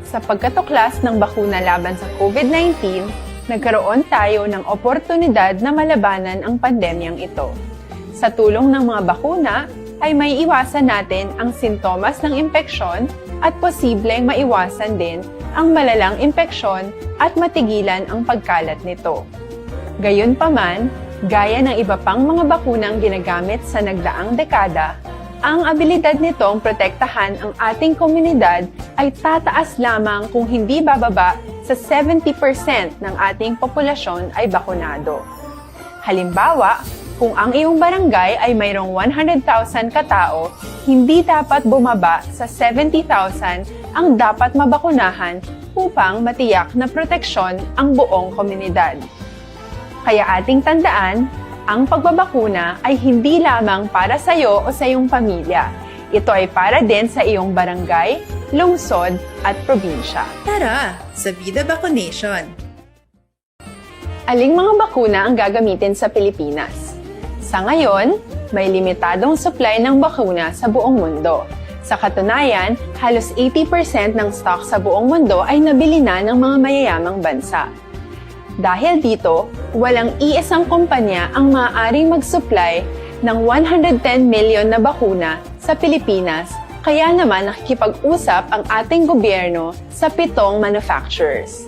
Sa pagkatuklas ng bakuna laban sa COVID nineteen, nagkaroon tayo ng oportunidad na malabanan ang pandemyang ito. Sa tulong ng mga bakuna, ay maiiwasan natin ang sintomas ng impeksyon at posibleng maiwasan din ang malalang impeksyon at matigilan ang pagkalat nito. Gayunpaman, gaya ng iba pang mga bakunang ginagamit sa nagdaang dekada, ang abilidad nitong protektahan ang ating komunidad ay tataas lamang kung hindi bababa sa seventy percent ng ating populasyon ay bakunado. Halimbawa, kung ang iyong barangay ay mayroong one hundred thousand katao, hindi dapat bumaba sa seventy thousand ang dapat mabakunahan upang matiyak na proteksyon ang buong komunidad. Kaya ating tandaan, ang pagbabakuna ay hindi lamang para sa iyo o sa iyong pamilya. Ito ay para din sa iyong barangay, lungsod, at probinsya. Tara, sa Vida Vaccination! Aling mga bakuna ang gagamitin sa Pilipinas? Sa ngayon, may limitadong supply ng bakuna sa buong mundo. Sa katunayan, halos eighty percent ng stock sa buong mundo ay nabili na ng mga mayayamang bansa. Dahil dito, walang iisang kumpanya ang maaaring mag-supply ng one hundred ten million na bakuna sa Pilipinas, kaya naman nakikipag-usap ang ating gobyerno sa pitong manufacturers.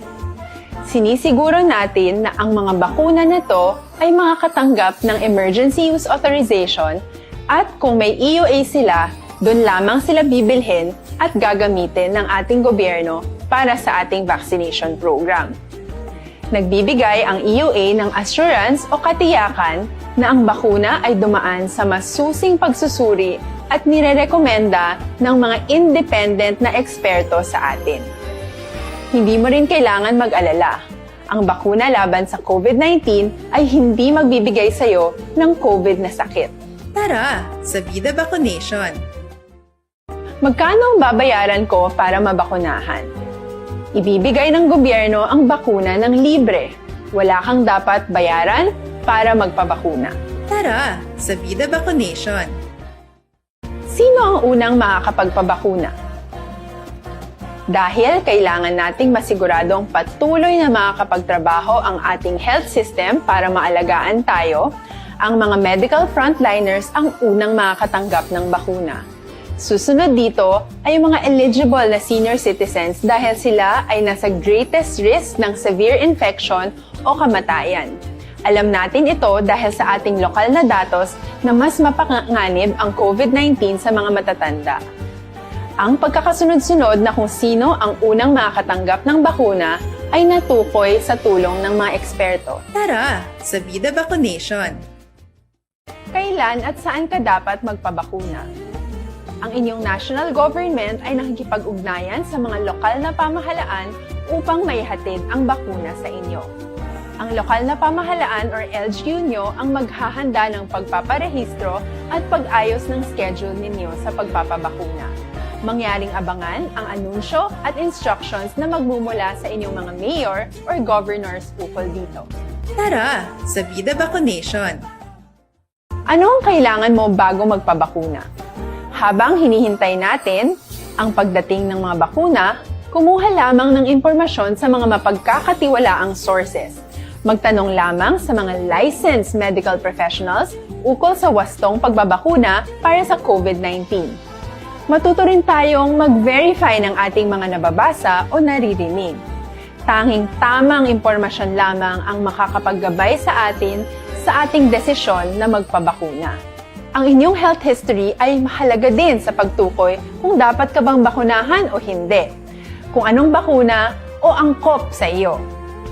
Sinisiguro natin na ang mga bakuna na to ay makakatanggap ng emergency use authorization at kung may E U A sila, doon lamang sila bibilhin at gagamitin ng ating gobyerno para sa ating vaccination program. Nagbibigay ang E U A ng assurance o katiyakan na ang bakuna ay dumaan sa masusing pagsusuri at nirerekomenda ng mga independent na eksperto sa atin. Hindi mo rin kailangan mag-alala. Ang bakuna laban sa COVID nineteen ay hindi magbibigay sa iyo ng COVID na sakit. Tara, sa Vida Vaccination! Magkano ang babayaran ko para mabakunahan? Ibibigay ng gobyerno ang bakuna ng libre. Wala kang dapat bayaran para magpabakuna. Tara, sa Vida Vaccination! Sino ang unang makakapagpabakuna? Dahil kailangan nating masiguradong patuloy na makakapagtrabaho ang ating health system para maalagaan tayo, ang mga medical frontliners ang unang makakatanggap ng bakuna. Susunod dito ay ang mga eligible na senior citizens dahil sila ay nasa greatest risk ng severe infection o kamatayan. Alam natin ito dahil sa ating lokal na datos na mas mapanganib ang COVID nineteen sa mga matatanda. Ang pagkakasunod-sunod na kung sino ang unang makakatanggap ng bakuna ay natukoy sa tulong ng mga eksperto. Tara, sa Vida Vaccination! Kailan at saan ka dapat magpabakuna? Ang inyong national government ay nakikipag-ugnayan sa mga lokal na pamahalaan upang maihatid ang bakuna sa inyo. Ang lokal na pamahalaan or L G U nyo ang maghahanda ng pagpaparehistro at pag-ayos ng schedule ninyo sa pagpapabakuna. Mangyaring abangan ang anunsyo at instructions na magmumula sa inyong mga mayor or governors ukol dito. Tara, sa Vida Vaccination! Ano ang kailangan mo bago magpabakuna? Habang hinihintay natin ang pagdating ng mga bakuna, kumuha lamang ng impormasyon sa mga mapagkakatiwalaang sources. Magtanong lamang sa mga licensed medical professionals ukol sa wastong pagbabakuna para sa COVID nineteen. Matuto rin tayong mag-verify ng ating mga nababasa o naririnig. Tanging tamang impormasyon lamang ang makakapaggabay sa atin sa ating desisyon na magpabakuna. Ang inyong health history ay mahalaga din sa pagtukoy kung dapat ka bang bakunahan o hindi, kung anong bakuna o angkop sa iyo.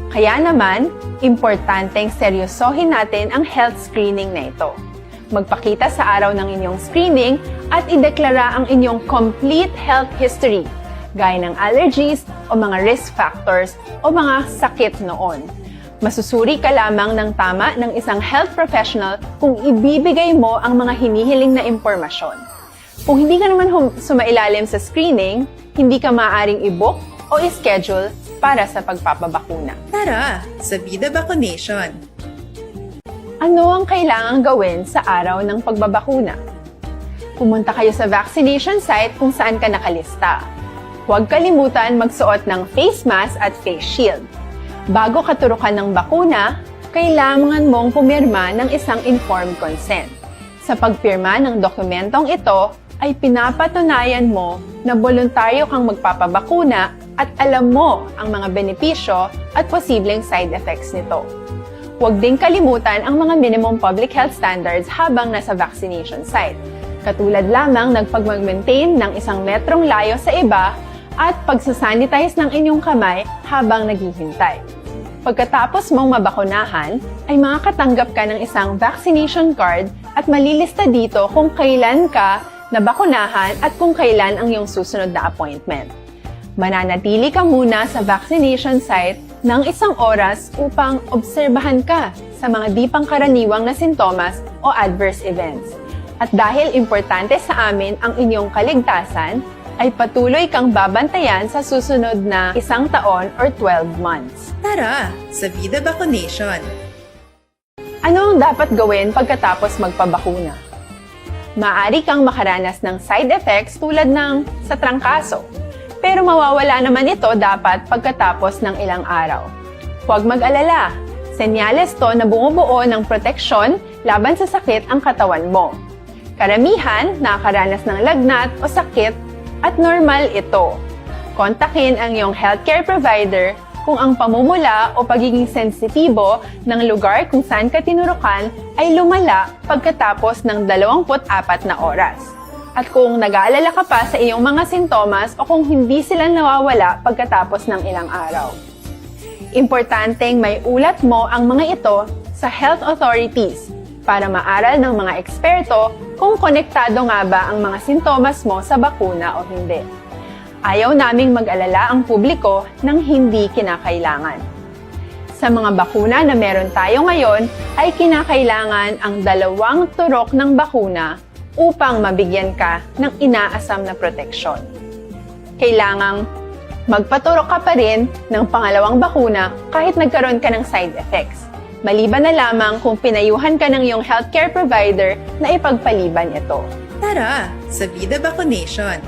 Kaya naman, importanteng seryosohin natin ang health screening na ito. Magpakita sa araw ng inyong screening at ideklara ang inyong complete health history, gaya ng allergies o mga risk factors o mga sakit noon. Masusuri ka lamang ng tama ng isang health professional kung ibibigay mo ang mga hinihiling na impormasyon. Kung hindi ka naman hum- sumailalim sa screening, hindi ka maaaring i-book o i-schedule para sa pagpapabakuna. Tara, sa Bida Vaccination! Ano ang kailangang gawin sa araw ng pagbabakuna? Pumunta kayo sa vaccination site kung saan ka nakalista. Huwag kalimutan magsuot ng face mask at face shield. Bago ka turukan ng bakuna, kailangan mong pumirma ng isang informed consent. Sa pagpirma ng dokumentong ito, ay pinapatunayan mo na boluntaryo kang magpapabakuna at alam mo ang mga benepisyo at posibleng side effects nito. Huwag ding kalimutan ang mga minimum public health standards habang nasa vaccination site, katulad lamang ng pagmag-maintain ng isang metrong layo sa iba at pagsasanitize ng inyong kamay habang naghihintay. Pagkatapos mong mabakunahan, ay makakatanggap ka ng isang vaccination card at malilista dito kung kailan ka nabakunahan at kung kailan ang iyong susunod na appointment. Mananatili ka muna sa vaccination site ng isang oras upang obserbahan ka sa mga di pangkaraniwang na sintomas o adverse events. At dahil importante sa amin ang inyong kaligtasan, ay patuloy kang babantayan sa susunod na isang taon or twelve months. Tara, sa Bida Vaccination! Ano ang dapat gawin pagkatapos magpabakuna? Maaari kang makaranas ng side effects tulad ng sa trangkaso, pero mawawala naman ito dapat pagkatapos ng ilang araw. Huwag mag-alala, senyales to na bumubuo ng proteksyon laban sa sakit ang katawan mo. Karamihan nakakaranas ng lagnat o sakit at normal ito. Kontakin ang iyong healthcare provider kung ang pamumula o pagiging sensitibo ng lugar kung saan ka tinurukan ay lumala pagkatapos ng dalawampu't apat na oras, at kung nag-aalala ka pa sa iyong mga sintomas o kung hindi sila nawawala pagkatapos ng ilang araw. Importanteng may ulat mo ang mga ito sa health authorities para maaral ng mga eksperto kung konektado nga ba ang mga sintomas mo sa bakuna o hindi. Ayaw naming mag-alala ang publiko ng hindi kinakailangan. Sa mga bakuna na meron tayo ngayon, ay kinakailangan ang dalawang turok ng bakuna upang mabigyan ka ng inaasam na proteksyon. Kailangang magpaturok ka pa rin ng pangalawang bakuna kahit nagkaroon ka ng side effects, maliban na lamang kung pinayuhan ka ng iyong healthcare provider na ipagpaliban ito. Tara, sa Bida Vaccination!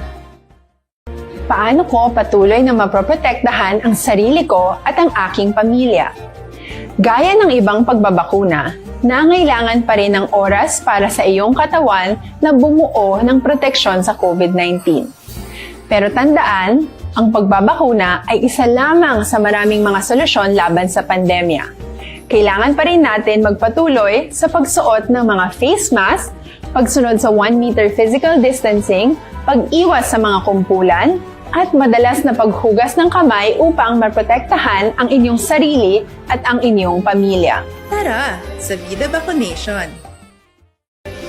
Paano ko patuloy na mapoprotektahan ang sarili ko at ang aking pamilya? Gaya ng ibang pagbabakuna, nangailangan pa rin ng oras para sa iyong katawan na bumuo ng proteksyon sa COVID nineteen. Pero tandaan, ang pagbabakuna ay isa lamang sa maraming mga solusyon laban sa pandemya. Kailangan pa rin natin magpatuloy sa pagsuot ng mga face mask, pagsunod sa one meter physical distancing, pag-iwas sa mga kumpulan, at madalas na paghugas ng kamay upang maprotektahan ang inyong sarili at ang inyong pamilya. Tara, sa Bida Vaccination!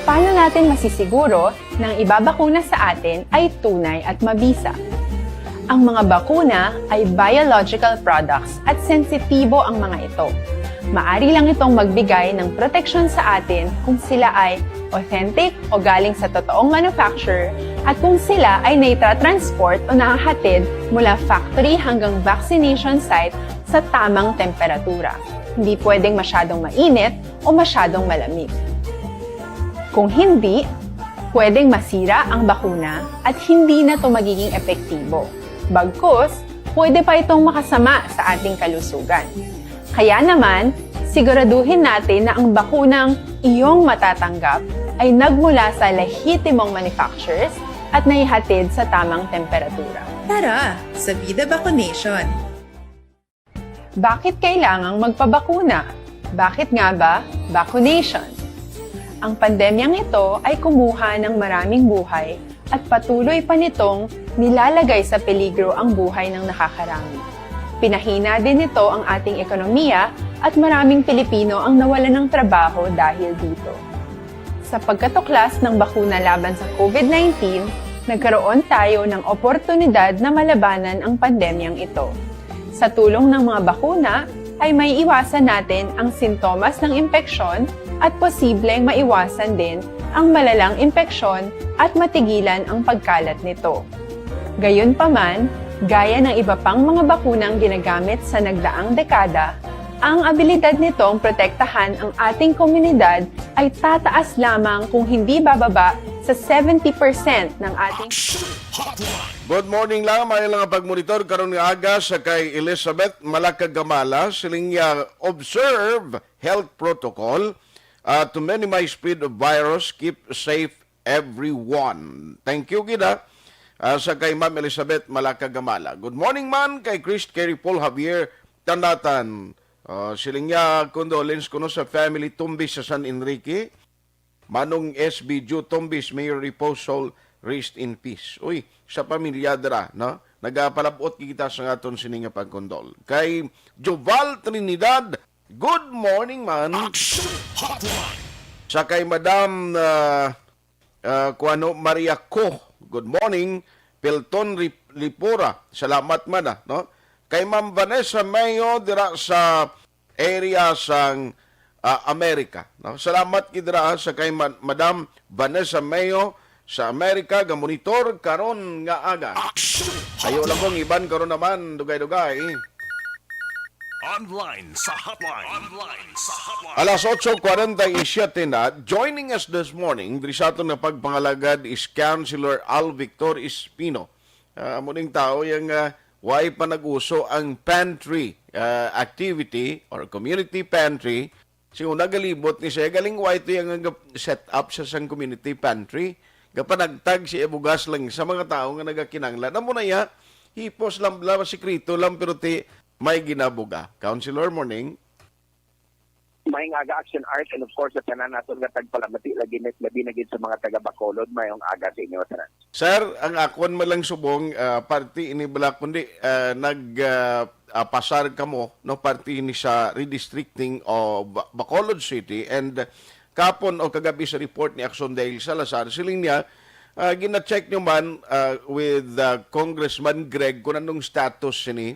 Paano natin masisiguro na ang ibabakuna sa atin ay tunay at mabisa? Ang mga bakuna ay biological products at sensitibo ang mga ito. Maari lang itong magbigay ng proteksyon sa atin kung sila ay authentic o galing sa totoong manufacturer at kung sila ay naitra-transport o nahahatid mula factory hanggang vaccination site sa tamang temperatura. Hindi pwedeng masyadong mainit o masyadong malamig. Kung hindi, pwedeng masira ang bakuna at hindi na ito magiging epektibo. Bagkus, pwede pa itong makasama sa ating kalusugan. Kaya naman, siguraduhin natin na ang bakunang iyong matatanggap ay nagmula sa lehitimong manufacturers at naihatid sa tamang temperatura. Tara, sa Bida Vaccination! Bakit kailangang magpabakuna? Bakit nga ba vaccination? Ang pandemyang ito ay kumuha ng maraming buhay at patuloy pa nitong nilalagay sa peligro ang buhay ng nakakarami. Pinahina din nito ang ating ekonomiya at maraming Pilipino ang nawalan ng trabaho dahil dito. Sa pagkatuklas ng bakuna laban sa COVID nineteen, nagkaroon tayo ng oportunidad na malabanan ang pandemyang ito. Sa tulong ng mga bakuna, ay may iwasan natin ang sintomas ng impeksyon at posibleng maiwasan din ang malalang impeksyon at matigilan ang pagkalat nito. Gayunpaman, gaya ng iba pang mga bakunang ginagamit sa nagdaang dekada, ang abilidad nitong protektahan ang ating komunidad ay tataas lamang kung hindi bababa sa seventy percent ng ating Good morning lang, may lang pagmonitor karon nga aga sa kay Elizabeth Malakagamala, siling niya, observe health protocol, uh, to minimize spread of virus, keep safe everyone. Thank you gid, ah, sa kay Ma'am Elizabeth Malakagamala. Good morning man kay Chris, Kerry, Paul, Javier Tanatan. Uh, siling niya, condolence kuno sa family Tumbis sa San Enrique. Manong S B Joe Tumbis, may repose soul, rest in peace. Uy, sa pamilya dira, no? Nagapalabot kita sa aton sini nga pagkondol. Kay Joval Trinidad, good morning man. Action Hotline. Sa kay Madam, ah, ah, kuano, Maria Co, good morning. Pilton Rip- Lipura, salamat man, ah, no? Kay Ma'am Vanessa Mayo dira sa area sang, ah, Amerika, no? Salamat gid dira, ah, sa kay Ma- Madam Vanessa Mayo sa Amerika, ga monitor karon nga aga. Action! Ayo lang kong iban karon naman, dugay-dugay. Online sa hotline. Online sa hotline. Alas otso kwarenta y siete na, joining us this morning, diri sa aton nga pagpangalagad is Councilor Al Victor Espino. Ah, amo ning tao yang, ah, way pa nag-uso ang pantry, ah, activity or community pantry. Sing una galibot ni siya, galing way to yang nga set up sa sang community pantry. Gapanagtag siya bugas lang sa mga tao nga nagakinanglan. Amo na iya, hipos lang bla, sikreto lang, pero ti may ginabuga. Councilor, morning. Maayong aga, Action Art, and of course, sa tanan naton nga tagpalamati, lagi na, labi na gid sa mga taga Bacolod, maayong aga sa inyo tanan. Sir, ang akon man lang subong, ah, parte ini bala, kundi, ah, nag, ah, ah, pasar kamo, no, parte ini sa redistricting of Ba- Bacolod City, and kapon o kagabi sa report ni Action Dale Salazar, siling niya, ah, gina-check nyo man, ah, with, ah, Congressman Greg kung anong status sini.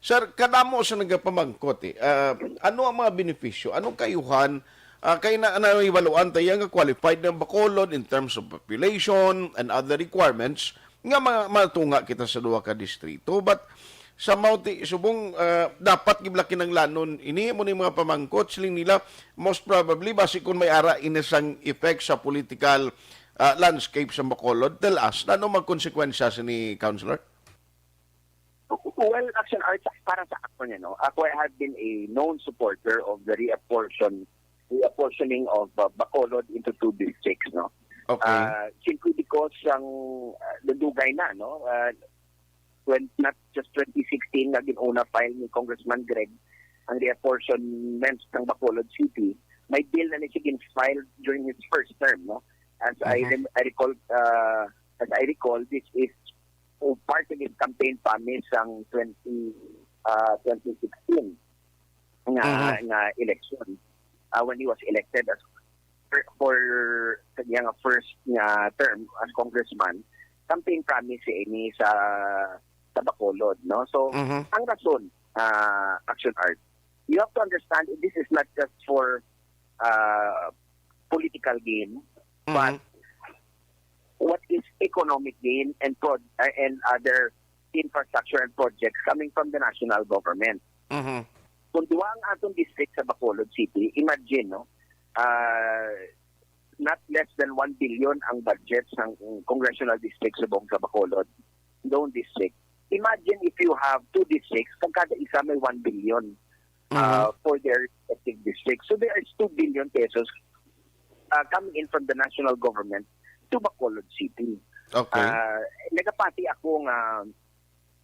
Sir, kadamo sa nagapamangkot, eh. Ah, ano ang mga benepisyo? Anong kayuhan? Ah, kay na, nahibaluan tayo nga qualified ng Bacolod in terms of population and other requirements nga ma- matunga kita sa duha ka distrito. But sa Mauti, subong, ah, dapat gibla kinanglanon ini mo ni mga pamangkot, siling nila, most probably, basi kung may ara ini sang effect sa political, ah, landscape sa Bacolod, tell us, ano mga konsekwensya sini, Councilor? Well, Action Arts, para sa ako niya, no, ako, I have been a known supporter of the reapportion, reapportioning of uh, Bacolod into two districts, no. Okay. Uh, simply because ang uh, nadugay na, no, uh, when, not just twenty sixteen na ginuna file ni Congressman Greg ang reapportionment ng Bacolod City, may bill na ni siya filed during his first term, no. As I, mm-hmm. I recall, uh, as I recall, this is o part of his campaign promise sang twenty, ah, twenty sixteen nga, Mhm. nga election, ah, when he was elected as for, for sa iya nga first nga term as congressman, campaign promise siya ini sa sa Bacolod, no? So, Mhm. ang rason, ah, Action Art, you have to understand this is not just for uh, political gain, but Mhm. what is economic gain and pro- uh, and other infrastructure and projects coming from the national government. Mhm. Kung duha ang atong district sa Bacolod City, imagine, no, uh, not less than one billion ang budget ng congressional district subong sa Bacolod, lone district. Imagine if you have two districts, kag kada isa may one billion uh, Mhm. for their respective districts. So there is two billion pesos uh, coming in from the national government to Bacolod City. Okay. Uh, nagapati ako nga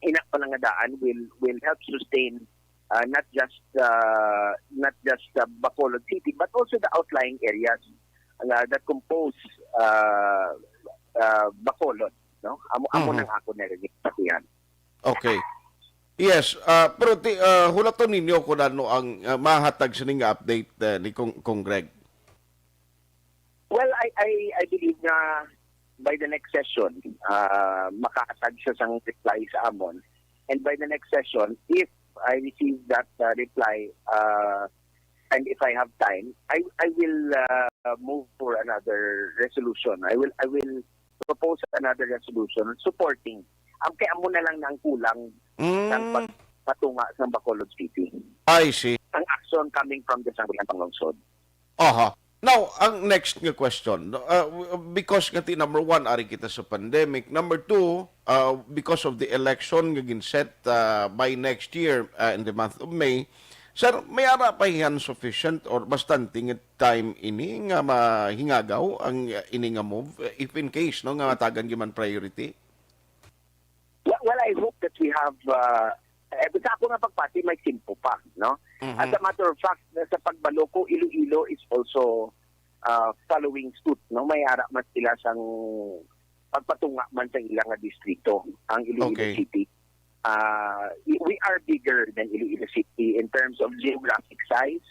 ina pa lang nga daan will will help sustain uh, not just uh, not just uh, Bacolod City but also the outlying areas uh, that compose uh, uh, Bacolod, no? Amo amo Mhm. nang ako na rin patihan. Okay. Yes, ah, pero ti, ah, hulaton ninyo kung ano ang ah, mahatag sining nga update ah, ni Kong, Kong Greg. Well, I I I believe na by the next session, uh, makahatag siya sang reply sa amon. And by the next session, if I receive that uh, reply uh, and if I have time, I I will uh, move for another resolution. I will I will propose another resolution supporting. Ang kay amo na lang nang kulang sang Mm. pag- patunga sa Bacolod City. I see. Ang action coming from the Sangguniang Panglungsod. Aha. Now, ang next nga question, no, uh, w- because nga ti number one, ari kita sa pandemic. Number two, uh, because of the election nga ginset uh, by next year uh, in the month of May, sir, may ara pa hiyan sufficient or bastante nga time ini nga mahingagaw ang uh, ini nga move uh, if in case no nga matagan gyud man priority? Well, well, I hope that we have, uh, eh, sa ako nga pagpati, may simpo pa, no? Mhm. As a matter of fact, sa pagbalo ko, Iloilo is also uh, following suit, no? May ara man sila sang pagpatunga man sa ilang nga distrito, ang Iloilo Okay. City. Uh, we are bigger than Iloilo City in terms of geographic size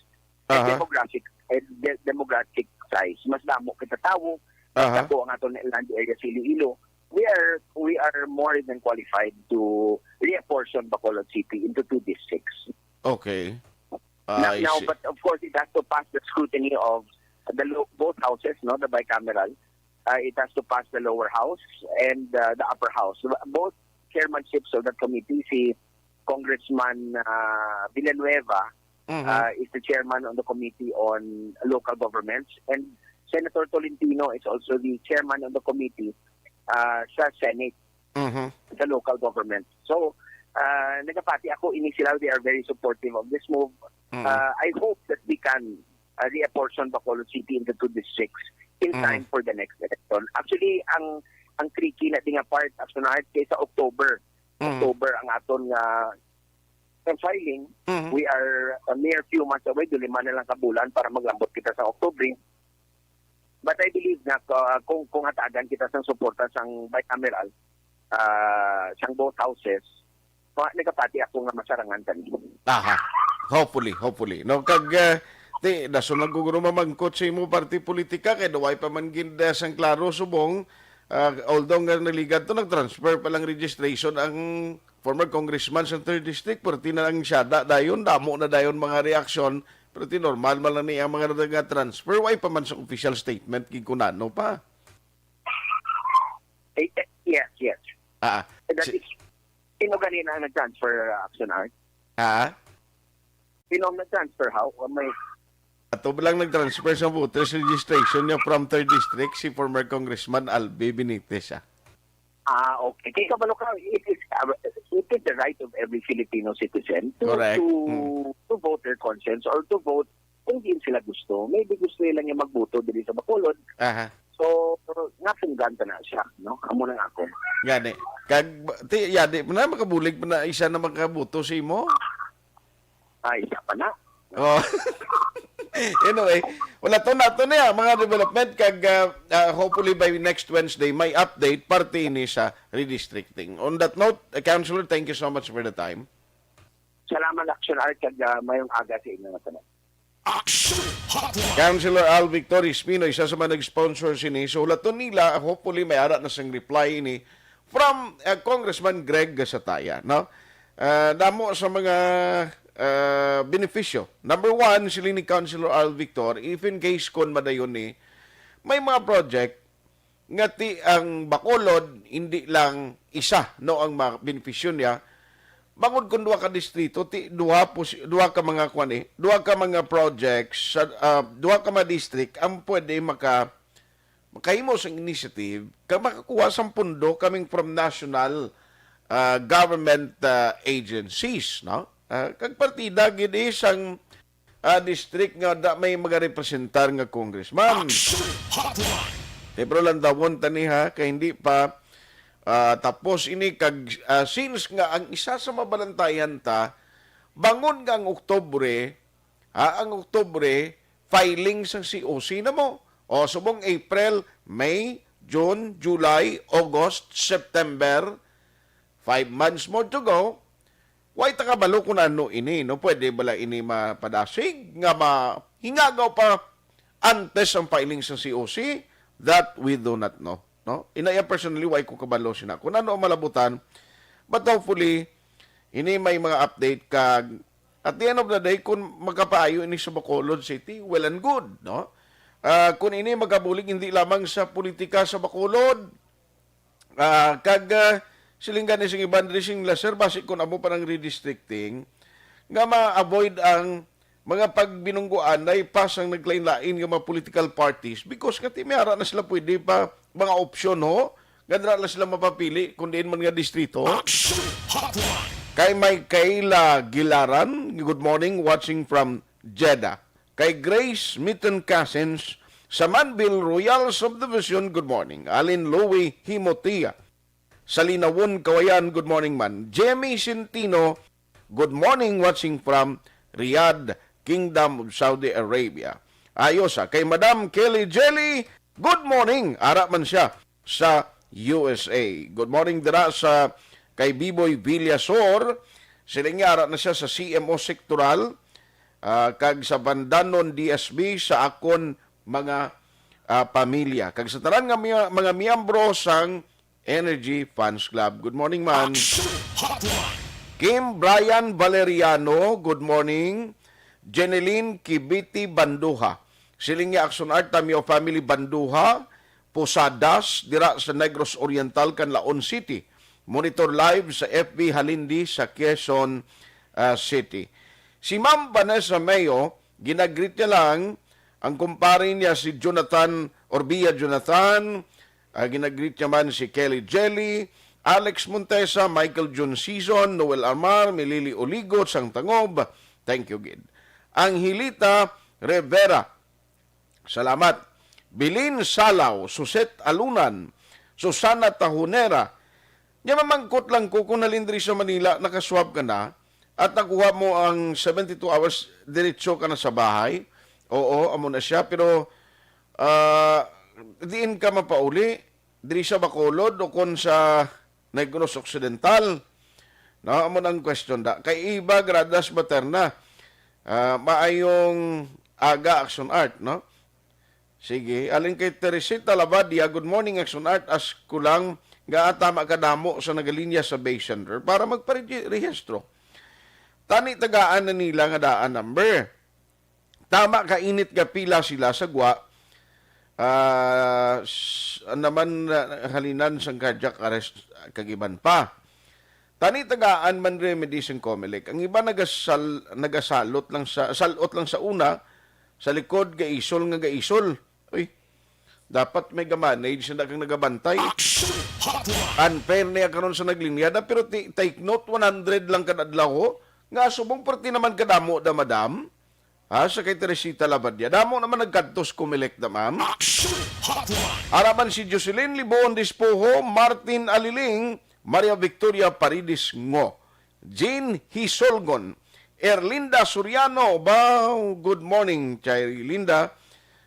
and Aha. demographic and de- demographic size. Mas damo kita tawo, mas Aha. dako ang aton land area sa Iloilo. We are we are more than qualified to reapportion Bacolod City into two districts. Okay. Now, I now, see. But of course, it has to pass the scrutiny of the lo- both houses, no, the bicameral. Uh, it has to pass the lower house and uh, the upper house. Both chairmanships of that committee, si Congressman uh, Villanueva Mhm. uh, is the chairman on the committee on local governments, and Senator Tolentino is also the chairman on the committee uh, sa Senate Mhm. sa local government. So, uh, nagapati ako, ini sila, they are very supportive of this move. Mhm. Uh, I hope that we can uh, reapportion Bacolod City into two districts in Mhm. time for the next election. Actually, ang ang tricky na di nga part, Action Art, kay sa October. Mhm. October ang aton nga nga filing. Mhm. We are a mere few months away, dulima na lang ka bulan para maglambot kita sa October. But I believe na uh, kung kung hatagan kita sang suporta sang bicameral, uh, sang both houses, ma nagapati ako nga masarangan kami. Aha. Hopefully, hopefully. No, kag uh, ti dason lang guro mamangkot sa imo party politika kay duway pa man gid uh, sang klaro subong uh, although nga naligad to nag-transfer pa lang registration ang former congressman sa third district pero ti na lang siya da, dayon damo na dayon mga reaksyon pero ti normal man lang ni ang mga nga transfer way pa man sa official statement gid kunano pa. Eh, eh, yes, yes. Ah, That si- is, sino ganina ang nag-transfer, uh, Action Art? ah, Sino ang nag-transfer? How? May ato ba lang nag-transfer sa voters registration niya from third district si former Congressman Albi Benitez ah. Ah, okay. Kaya kabalo ka, it is, uh, it is the right of every Filipino citizen to, Correct. to, Mm. to vote their conscience or to vote kung diin sila gusto. Maybe gusto nila nga magboto diri sa Bacolod. Aha. So, nga sunggan ta na siya, no? Amo nang ako. Gani. Kag ti ya di na makabulig pa na isa na makaboto si mo. Ah, isa pa na. Oh. Anyway, wala to nato niya mga development kag uh, uh, hopefully by next Wednesday may update parte ini sa redistricting. On that note, uh, Councilor, thank you so much for the time. Salamat, Action Art, kag uh, mayong aga sa inyo nga tanan. Action Hotline. Councilor Al Victor Espino, isa sa mga nag-sponsor sini. So, hulaton nila, hopefully may ara na sang reply ini from uh, Congressman Greg Gasataya, no? Uh, damo sa mga uh, benepisyo. Number one, sila ni Councilor Al Victor, if in case kon madayon ni, may mga project nga ti ang Bacolod hindi lang isa no ang mabenepisyo niya bangod kung duha ka distrito ti duha po duha ka mga kwan eh duha ka mga projects sa uh, duha ka mga district ang pwede maka makahimo sang initiative kag makakuha sang pundo coming from national uh, government uh, agencies no uh, kag partida gid eh sang uh, district nga da may magarepresentar nga congressman. Action Hotline. Pero landawon tani ha kay hindi pa uh, tapos ini kag uh, since nga ang isa sa mabalantayan ta bangon nga ang Oktubre ha ang Oktubre filing sang C O C na mo O, subong April, May, June, July, August, September, five months more to go. Way ta kabalo kung ano ini, no? Pwede bala ini mapadasig nga mahingagaw pa antes ang filing sa C O C? That we do not know, no? Inaya personally, way ko kabalo sina kung ano ang malabutan. But hopefully, ini may mga update kag at the end of the day, kung makapaayo ini sa Bacolod City, well and good, no? Ah, kung ini magabulig hindi lamang sa politika sa Bacolod, ah, kag, ah, siling gani sing iban diri sing la, sir, basi kung amo pa nang redistricting, nga ma-avoid ang mga pagbinungguan na ipas ang naglain-lain nga mga political parties because kati may ara na sila pwede pa mga opsyon, ho, nga dira na sila mapapili kung diin man nga distrito. Action Hotline. Kay Michaela Gilaran, good morning, watching from Jeddah. Kay Grace Mitten Cousins, sa Manville Royal Subdivision, good morning. Alin Louie Himotia, sa Linawon, Kawayan, good morning man. Jemmy Centino, good morning, watching from Riyadh, Kingdom of Saudi Arabia. Ayos, ah. Kay Madam Kelly Jelly, good morning. Ara man siya sa U S A. Good morning dira sa kay Biboy Villasor. Siling niya, ara na siya sa C M O Sektoral, ah, kag sa Bandanon D S B sa akon mga, ah, pamilya. Kag sa tanan nga mga, mga miyembro sang Energy Fans Club. Good morning, man. Action Hotline. Kim Brian Valeriano, good morning. Jeneline Kibiti Banduha. Siling niya, Action Art, Tamyo Family Banduha, Posadas, dira sa Negros Oriental, Canlaon City. Monitor live sa F B Halindi sa Quezon, ah, City. Si Ma'am Vanessa Mayo, ginagreet niya lang ang kumpare niya si Jonathan Orbia Jonathan, ah, ginagreet niya man si Kelly Jelly, Alex Montesa, Michael John Season, Noel Amar, Milili Oligot, sang Tangob. Thank you, gid. Angelita Rivera, salamat. Bilin Salaw, Suset Alunan, Susana Tahunera. Nya mamangkot lang ko kung halin diri sa Manila, nakaswab ka na, at nakuha mo ang seventy-two hours, diretso ka na sa bahay. Oo, amo na siya. Pero, ah, diin ka mapauli? Diri sa Bacolod o kon sa Negros Occidental? No, amo na ang question da. Kay Eva Gradas Baterna, ah, maayong aga, Action Art, no? Sige, alin kay Teresita Labadia, good morning, Action Art. Ask ko lang, nga tama kadamo sa nagalinya sa Bay Center para magparehistro. Tani tagaan na nila nga daan number. Tama ka init nga pila sila sa gwa, ah, s-, naman, ah, halinan sang cardiac arrest kag iban pa. Tani tagaan man remedy sang Comelec. Ang iba nagasal-, nagasalot lang sa, salot lang sa una, sa likod gaisol nga gaisol. Uy, dapat may ga-manage na kang nagabantay. Action Hotline. Unfair niya karon sa naglinyada, pero ti-, take note, one hundred lang kada adlaw, ho. Nga subong perti naman kadamo da, madam. Ha, sa kay Teresita Labadia. Damo naman nagkadto sa Comelec da, ma'am. Action Hotline. Araman si Jocelyn Liboon Dispoho, Martin Aliling, Maria Victoria Paredes Ngo, Jean Hisolgon, Erlinda Soriano. Ba, good morning, Chay Linda.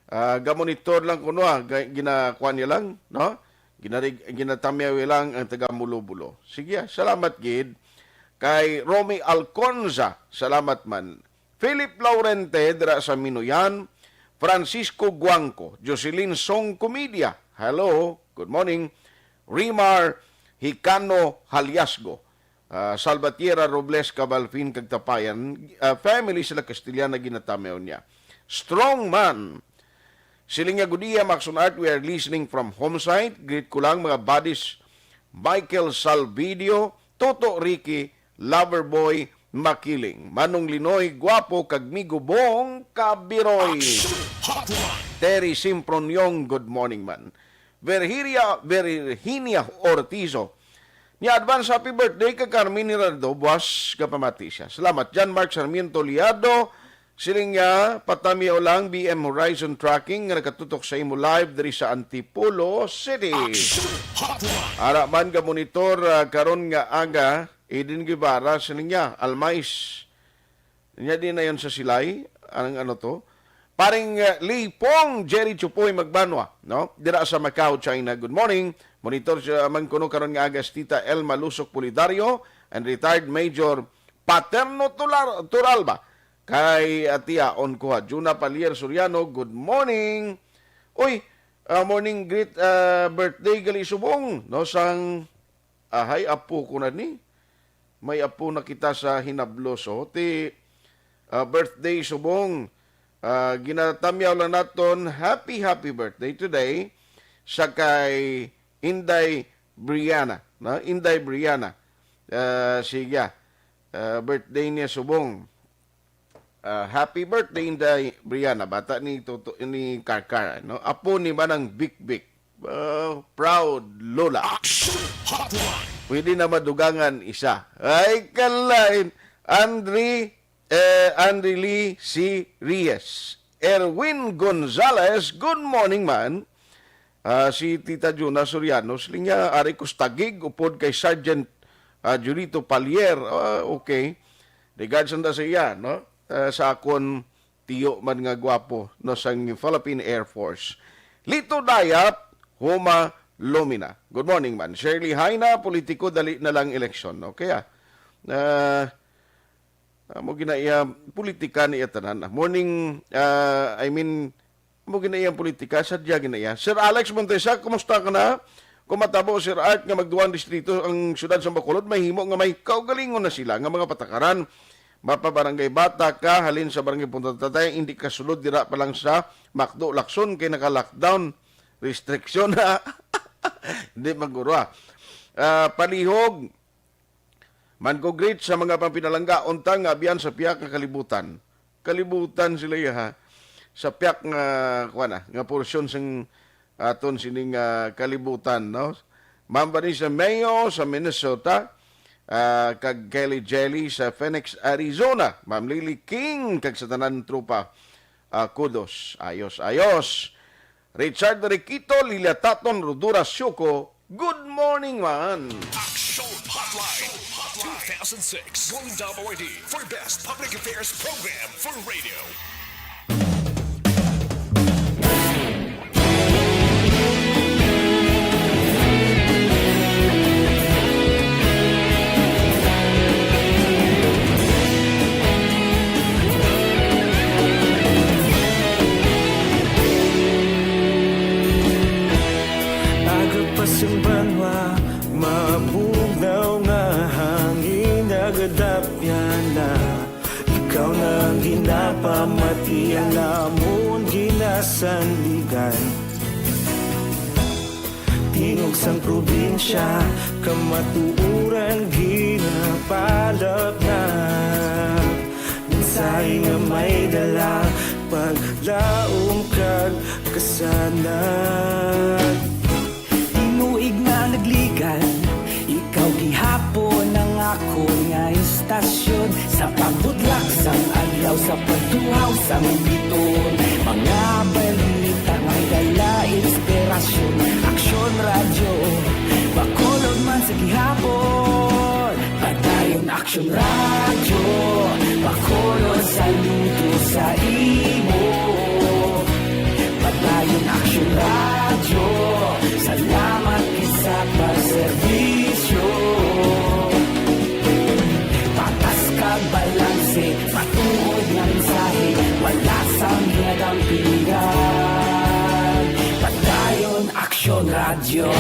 Ah, gamonitor lang kuno, ah, ga-, ginakuan niya lang, no? Ginarig-, ginatamyaw lang ang taga Mulobulo. Sige, ah, salamat gid. Kay Romy Alconza, salamat man. Philip Laurente dira sa Minuyan, Francisco Guangco, Jocelyn Song Comedia, hello, good morning. Rimar Hicano Haliasgo, ah, Salvatierra Robles Cabalfin kag Tapayan, ah, family sila Castellana, ginatamaw niya. Strong man. Siling niya, "Good day, Maxon Art. We are listening from homesite. Greet ko lang mga buddies, Michael Salvidio, Toto Ricky, Loverboy Makiling, Manong Linoy Guapo, kag Migo Bong Kabiroy." Action Hotline. Terry Simproniong, good morning man. Virginia, Virginia Ortizo, niya advance happy birthday kay Carmen Gerardo, buwas ka pamati siya. Salamat. John Mark Sarmiento Liado, siling niya, patamiyo lang, B M Horizon Trucking nga nagatutok sa imo live diri sa Antipolo City. Action Hotline. Ara man ka monitor, ah, karon nga aga, Eden Guevara, siling niya, Almais. Niya di na yon sa Silay, ang ano to? Paring, uh, Lipong Jerry Chupoy Magbanwa, no? Dira sa Macau, China. Good morning. Monitor siya man kuno karon nga aga si Tita Elma Lusok Pulidario and retired Major Paterno Tular-, Turalba. Kay atiaon ko ha. Juna Palier Soriano, good morning. Uy, ah, morning, great, ah, birthday gali subong, no, sang, ahay, apo ko na ni. May apo na kita sa hinablos, oh. Ti, ah, birthday subong. Ah, ginatamyaw lang naton, happy, happy birthday today sa kay Inday Briana, no? Inday Briana. Ah, sige. Ah, birthday niya subong. Ah, happy birthday, Inday Briana. Bata ni Toto, ni Karkar, no? Apo ni Manang Bikbik. Ah, proud lola. Action Hotline. Pwede na madugangan isa. Ay, kalain. Andri, eh, Andri Lee C. Reyes. Erwin Gonzalez, good morning, man. Ah, si Tita Juna Soriano, siling niya, ari ko sa Taguig, upod kay Sergeant, ah, Julito Palier. Ah, okay. Regards nanda sa iya, no? Ah, sa akon tiyo man nga gwapo, no, sang Philippine Air Force. Lito Dayap, Homa Lumina. Good morning, man. Shirley Haina, politiko, dali na lang eleksyon. Okay, ah. Ah, amo gina iya, politika niya tanan. Morning, ah, I mean, amo gina iya politika, sadya gina iya. Sir Alex Montesa, kumusta ka na? Kung matabo, Sir Art, nga magduwang distrito ang siyudad sa Bacolod, mahimo nga may kaugalingon na sila nga mga patakaran. Mapabarangay bata ka, halin sa Barangay Punta Tatay, hindi ka sulod dira pa lang sa McDo, Lacson, kay naka-lockdown. Restriction na. Hindi maguro, ah. Ah, palihog, man ko greet sa mga pampinalangga, unta nga abyan sa pihak nga kalibutan. Kalibutan sila, ya, ha? Sa pihak nga, kuwan na, nga porsyon sang aton sining, ah, kalibutan, no? Ma'am Vanessa Mayo sa Minnesota, ah, kag Kelly Jelly sa Phoenix, Arizona. Ma'am Lily King kag sa tanan tropa, ah, kudos. Ayos, ayos. Richard Riquito, Lilia Taton, Rodura Sioko, good morning, man. Action Hotline two thousand six Golden Dome Awardee for Best Public Affairs Program for Radio. Aga pa sang banwa, mabugnaw nga hangin, nagadapyan na. Ikaw na ang ginapamati, ang amon ginasandigan. Tingog sang probinsya, kamatuoran ginapalapnag. Mensahe nga may dala, paglaom kag kasanag. Tinuig nga nagligan, ikaw gihapon ang akon nga istasyon. Sa pagbutlak sang adlaw, sa pagtuhaw sang bituon, mga balita may dala inspirasyon. Aksyon Radyo, Bacolod man sa gihapon. Padayon Aksyon Radyo, Bacolod saludo sa imo. Padayon Aksyon Radyo, salamat gid sa pagserbisyo. Patas kag balanse, matuod nga mensahe, wala sang ginadampingan. Padayon Aksyon Radyo.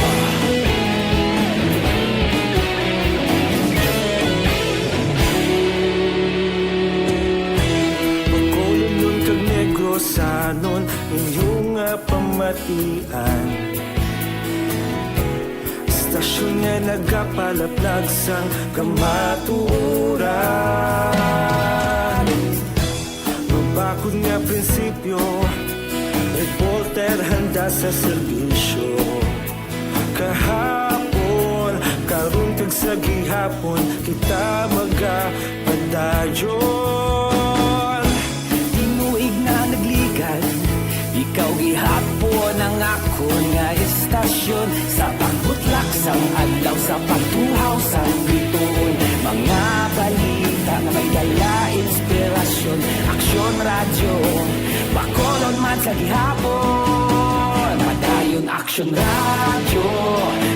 Bacolodnon kag Negrosanon, inyo nga pamatian. Istasyon nga nagapalaplag sang kamatuoran. Mabakod nga prinsipyo, reporter handa sa serbisyo. Kahapon, karon kag sa gihapon, kita magapadayon. Tinuig nga nagligan, ikaw gihapon ang akon nga istasyon. Sa pagbutlak sang adlaw, sa pagtuhaw sang bituon, mga balita nga may dala inspirasyon. Aksyon Radyo, Bacolod Sa gihapon, Padayon Aksyon Radyo,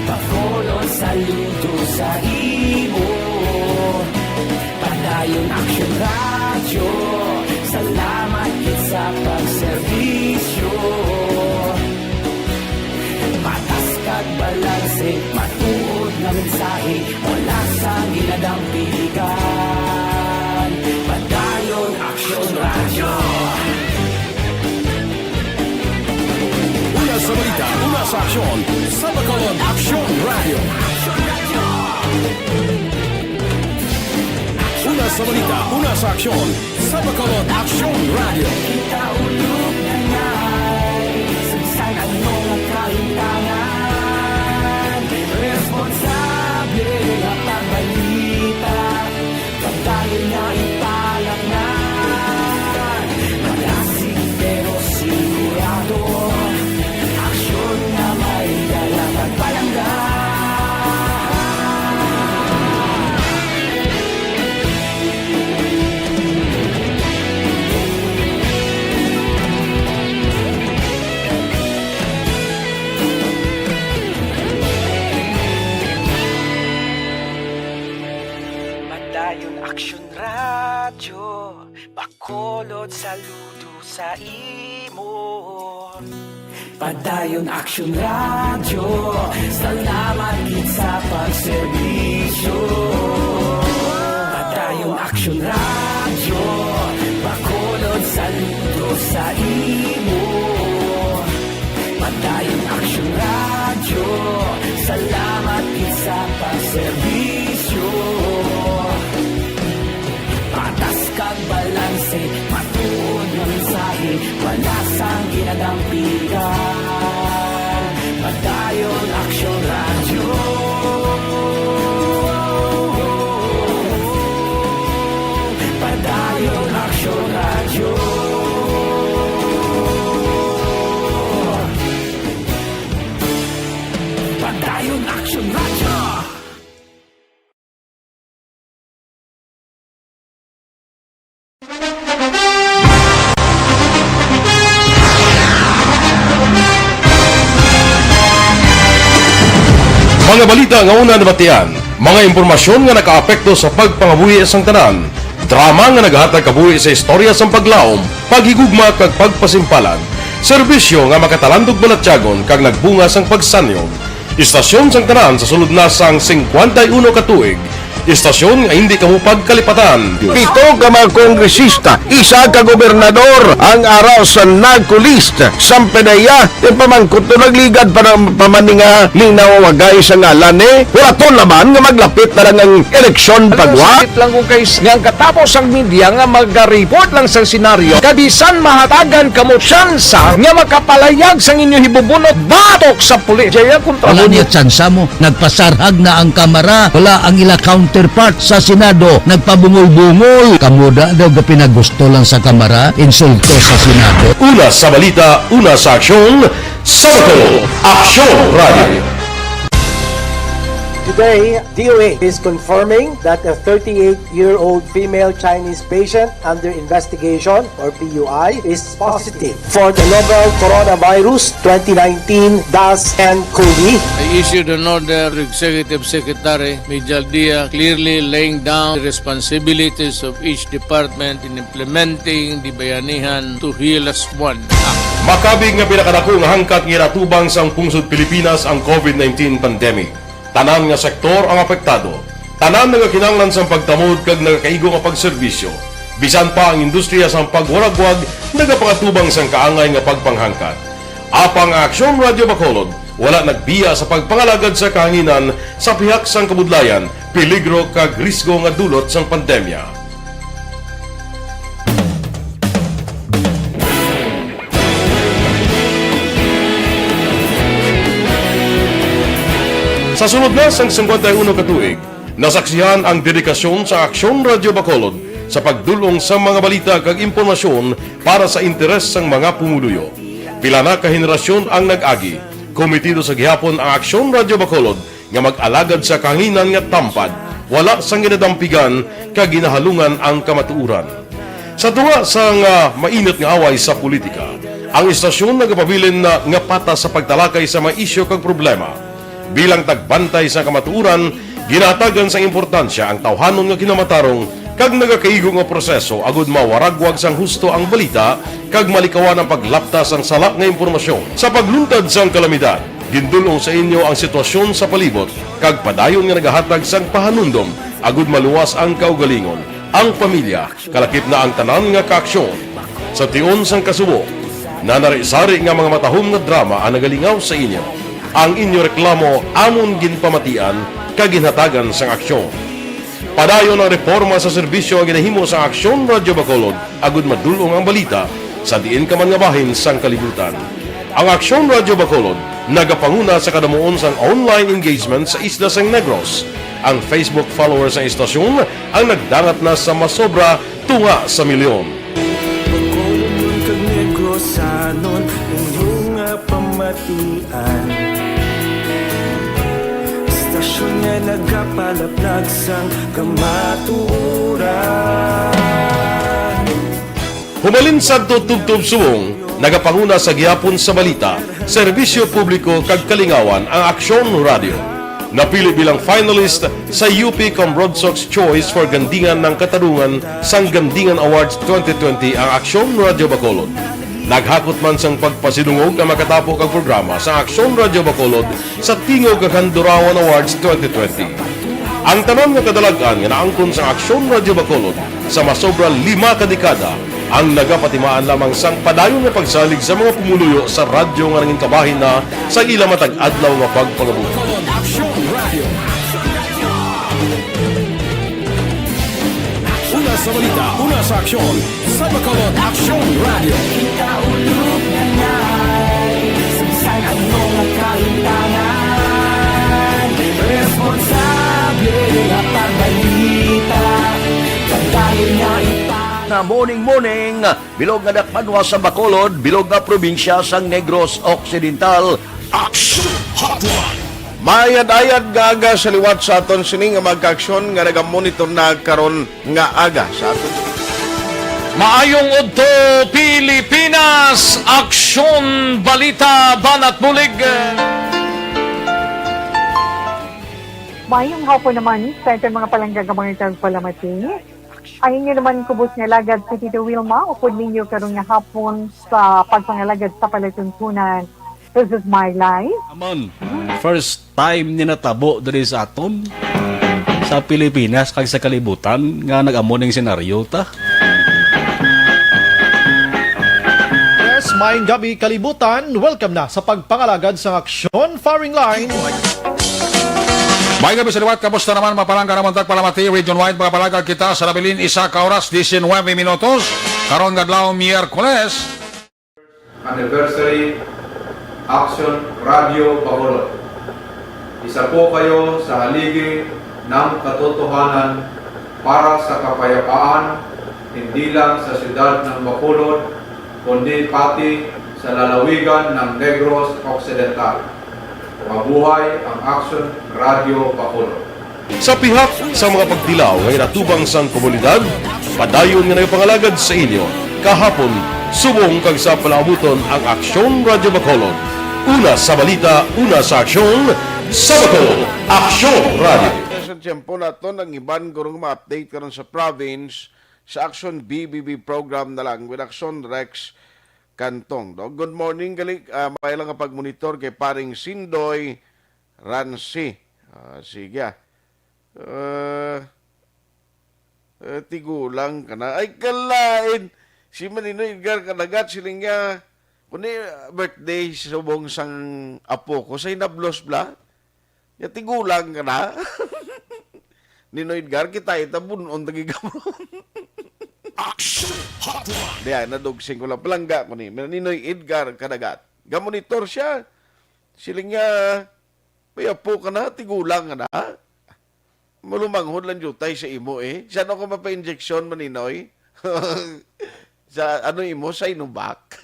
Bacolod saludo sa imo. Padayon Aksyon Radyo, salamat gid sa pagserbisyo. Patas kag balanse, matuod nga mensahe, wala sang ginadampigan. Padayon Aksyon Radyo. Una sa balita, una sa aksyon, sa Bacolod Aksyon Radyo. Una sa balita, una sa aksyon, sa Bacolod Aksyon Radyo. Kita ulog na ngay, sa bisan ano nga kahintangan, responsable nga pagbalita. Pagdayon nga ipalaknan, malasig pero sigurado, aksyon nga may dala kag palangga. Padayon Aksyon Radyo, Bacolod saludo sa imo. Padayon Aksyon Radyo, salamat gid sa pagserbisyo. Padayon Aksyon Radyo, Bacolod saludo sa imo. Padayon Aksyon Radyo, salamat gid sa pagserbisyo. Patas kag balanse, matuod nga mensahe, wala sang ginadampigan. Padayon Aksyon Radyo. Padayon Aksyon Radyo. Padayon Aksyon Radyo. Mga balita nga una nabatian, mga impormasyon nga nakaapekto sa pagpangabuhi sang tanan, drama nga nagahatag kabuhi sa istorya sang paglaom, paghigugma kag pagpasimpalan, serbisyo nga makatalandog balatyagon kag nagbunga sang pagsanyog. Istasyon sang tanan sa sulod na sang singkwenta y uno ka tuig. Istasyon nga indi kamo pagkalipatan. Pito ka mga kongresista, isa ka gobernador, ang ara sa NAGCO list. Sampe na iya, yung pamangkot to nagligad pa ng pamaninga ning nawawagay sa ngalan ni. Wala to laman nga maglapit na lang ang eleksyon pagwa. Sakit lang kung kay nga ang katapos ang media nga magariport lang sa senaryo, kabisan mahatagan kamo tsansa nga makapalayag sang inyo hibubunot batok sa pulis. Jaya kontra Wala mo. Niya tsansa mo. Nagpasarhag na ang Kamara. Wala ang ila counterpart sa Senado. Nagpabungol-bungol. Kamo da daw gapinagusto lang sa Kamara. Insulto sa Senado. Una sa balita, una sa aksyon, sa Bacolod Aksyon Radio. Today, D O A is confirming that a thirty-eight-year-old female Chinese patient under investigation, or P U I, is positive for the novel coronavirus twenty nineteen dash N cov. I issued an order to Executive Secretary Mijal Dia, clearly laying down the responsibilities of each department in implementing the Bayanihan to Heal Us One Act. Makabig nga pinakadako nga hangkat nga ginatubang sang pungsod Pilipinas ang covid nineteen pandemic. Tanan nga sektor ang apektado. Tanan nagakinahanglan sang pagtamod kag nagakaigo nga pagserbisyo. Bisan pa ang industriya sang pagwaragwag nagapangatubang sang kaangay nga pagpanghangkat. Apang ang Aksyon Radio Bacolod wala nagbiya sa pagpangalagad sa kahanginan sa pihak sang kabudlayan, peligro kag risgo nga dulot sang pandemya. Sa sulod na sang singkwenta y uno ka tuig, nasaksihan ang dedikasyon sa Aksyon Radio Bacolod sa pagdul-ong sa mga balita kag impormasyon para sa interes sang mga pumuluyo. Pila na ka henerasyon ang nag-agi. Kometido sa gihapon ang Aksyon Radio Bacolod nga mag-alagad sa kahanginan nga tampad, wala sang ginadampigan kag ginahalungan ang kamatuoran. Sa tunga sang, ah, mainit nga away sa politika, Ang istasyon nagapabilin na nga patas sa pagtalakay sa mga isyu kag problema. Bilang tagbantay sa kamatuoran, ginahatagan sang importansya ang tawhanon nga kinamatarong kag nagakaigo nga proseso agud mawaragwag sang husto ang balita kag malikawan ang paglapta sang sala nga impormasyon. Sa pagluntad sang kalamidad, gindul-ong sa inyo ang sitwasyon sa palibot kag padayon nga nagahatag sang pahanumdom agud maluwas ang kaugalingon, ang pamilya, kalakip na ang tanan nga kaaksyon. Sa tion sang kasubo, nanari-sari nga mga matahom nga drama ang nagalingaw sa inyo. Ang inyo reklamo amon ginpamatian kag ginhatagan sang aksyon. Padayon ang reforma sa serbisyo nga ginahimo sang Aksyon Radyo Bacolod agud madul-ong ang balita sa diin ka man nga bahin sang kalibutan. Ang Aksyon Radyo Bacolod nagapanguna sa kadamuon sang online engagement sa isla sang Negros. Ang Facebook followers sang istasyon ang nagdangat na sa masobra tunga sa milyon. Bacolod kag Negrosanon, inyo nga pamatian. Istasyon nga nagapalaplag sang kamatuoran. Humalin sadto tubtob subong, nagapanguna sa gihapon sa balita, serbisyo publiko kag kalingawan ang Aksyon Radyo. Napili bilang finalist sa U P Cambronsox Choice for Gandingan ng Katarungan sang Gandingan Awards twenty twenty ang Aksyon Radyo Bacolod. Naghakot man sang pagpasidungog ang makatapo kag programa sa Aksyon Radyo Bacolod sa Tingog kag Handurawan Awards twenty twenty. Ang tanan nga kadalag-an nga naangkon sa Aksyon Radyo Bacolod sa masobra lima ka dekada ang nagapatimaan lamang sang padayon nga pagsalig sa mga pumuluyo sa radyo nga nangin kabahin na sa ila matag adlaw nga pagpangabuhi. Aksyon Radio. Una sa balita, una sa aksyon, sa Bacolod Aksyon Radio. Kita ulog na nai, sa bisan ano nga kalimtangan, responsable nga pagbalita, pagdayon nga ipa- Na morning, morning, bilog nga dakpanwa sa Bacolod, bilog nga probinsya sang Negros Occidental. Action Hotline. Maayad-ayad nga aga sa liwat sa aton sini nga mga kaaksyon nga nagamonitor na karon nga aga sa aton. Maayong udto, Pilipinas! Aksyon, balita, banat bulig. Maayong hapon naman sa aton mga palangga nga mga tagpalamati. Ang inyo naman kubos nga alagad si Tito Wilma, upod ninyo karon nga hapon sa pagpangalagad sa palatuntunan. This is my life. Amon, first time ni natabo diri sa aton, sa Pilipinas kag sa kalibutan nga nag-amo ning senaryo ta. Yes, maayong gabi, kalibutan. Welcome na sa pagpangalagad sang aksyon, firing line. May gabi sa liwat, kamusta naman, mga palangga namon tagpalamati, region-wide, mga palangga kita sa nabilin, isa ka oras, diecinuebe minutos, karon nga adlaw, Miyerkules. Anniversary Action Radio Bacolod. Isa po kayo sa haligi ng katotohanan para sa kapayapaan, hindi lang sa siyudad ng Bacolod, kundi pati sa lalawigan ng Negros Occidental. Mabuhay ang Action Radio Bacolod. Sa pihak sa mga pagtilaw nga ginatubang sang komunidad, padayon nga nagapangalagad sa inyo kahapon, subong kag sa palaabuton ang Aksyon Radyo Bacolod. Una sa balita, una sa aksyon, sa Bacolod, Aksyon Radyo. Sa tiyempo naton, ang iban guro nga ma-update karon sa province, sa Aksyon B B B program na lang with Aksyon Rex Cantong, no? Good morning, gali, ah, may lang nga pagmonitor kay paring Sindoy Ransi. Ah, sige, ah. Ah, ah, tigulang ka na. Ay, kalain. Si Maninoy Edgar Kadagat, siling niya, kuni, ah, birthday subong sang apo ko, sa hinablos bla. Ya, tigulang ka na. Ninoy Edgar, kita ita bunon tagi gamon. Action Hotline. Diya, nadugsing ko lang. Palangga ko ni Ninoy Edgar Kadagat. Gamonitor siya. Siling niya, "May apo ka na, tigulang ka na." Malumanghod lang jutay sa imo eh. Saan ako mapa-injection, Maninoy? Sa ano imo? Sa Sinovac?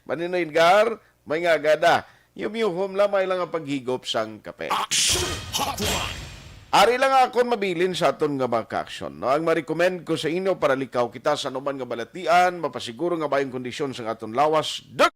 Maninoy Edgar, may nga agada. Yumyuhom lamay lang ang paghigop sang kape. Action Hotline. Ari lang akon mabilin sa aton nga mga kaaksyon, no? Ang ma-recommend ko sa inyo para likaw kita sa anuman nga balatian, mapasiguro nga maayong kondisyon sang aton lawas. Dek!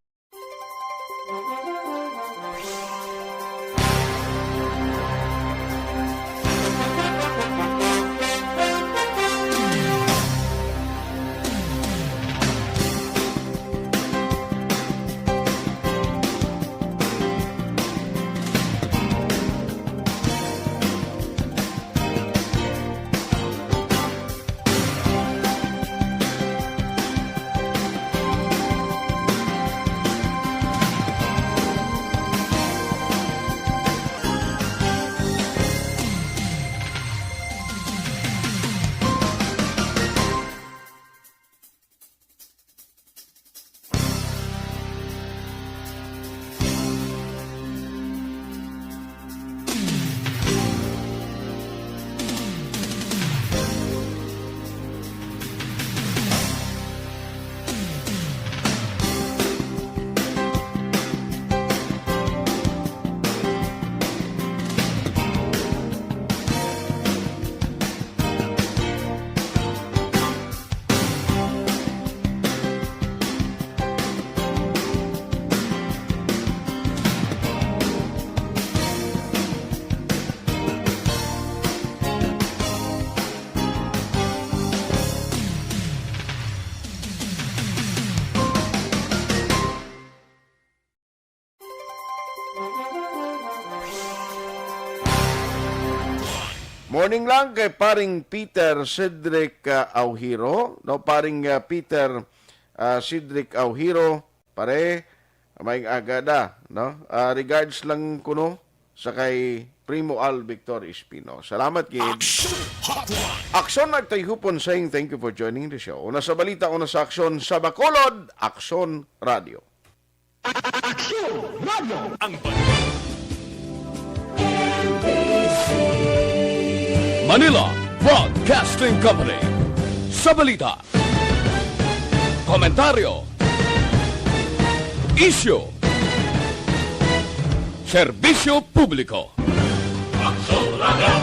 Morning lang kay paring Peter Cedric, ah, Aujiro, no, paring, ah, Peter, ah, Cedric Aujiro, pare, may aga da, no? Ah, regards lang kuno sa kay Primo Al Victor Espino. Salamat gid. Action Hotline. Aksyon Nagtayhupon saying thank you for joining the show. Una sa balita, una sa aksyon sa Bacolod, Aksyon Radio. Aksyon Radio. Ang Manila Broadcasting Company. Sa balita, komentaryo, isyu, serbisyo publiko. Aksyon Radio.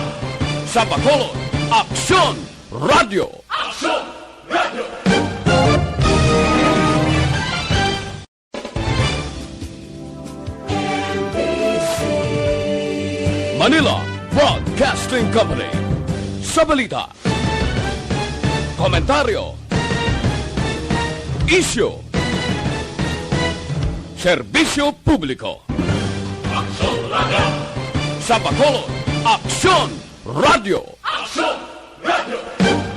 Sa Bacolod, Aksyon Radio. Aksyon Radio. Manila Broadcasting Company. Sa balita, komentaryo, isyu, serbisyo publiko. Aksyon Radio. Sa Bacolod, Aksyon Radio. Aksyon Radio.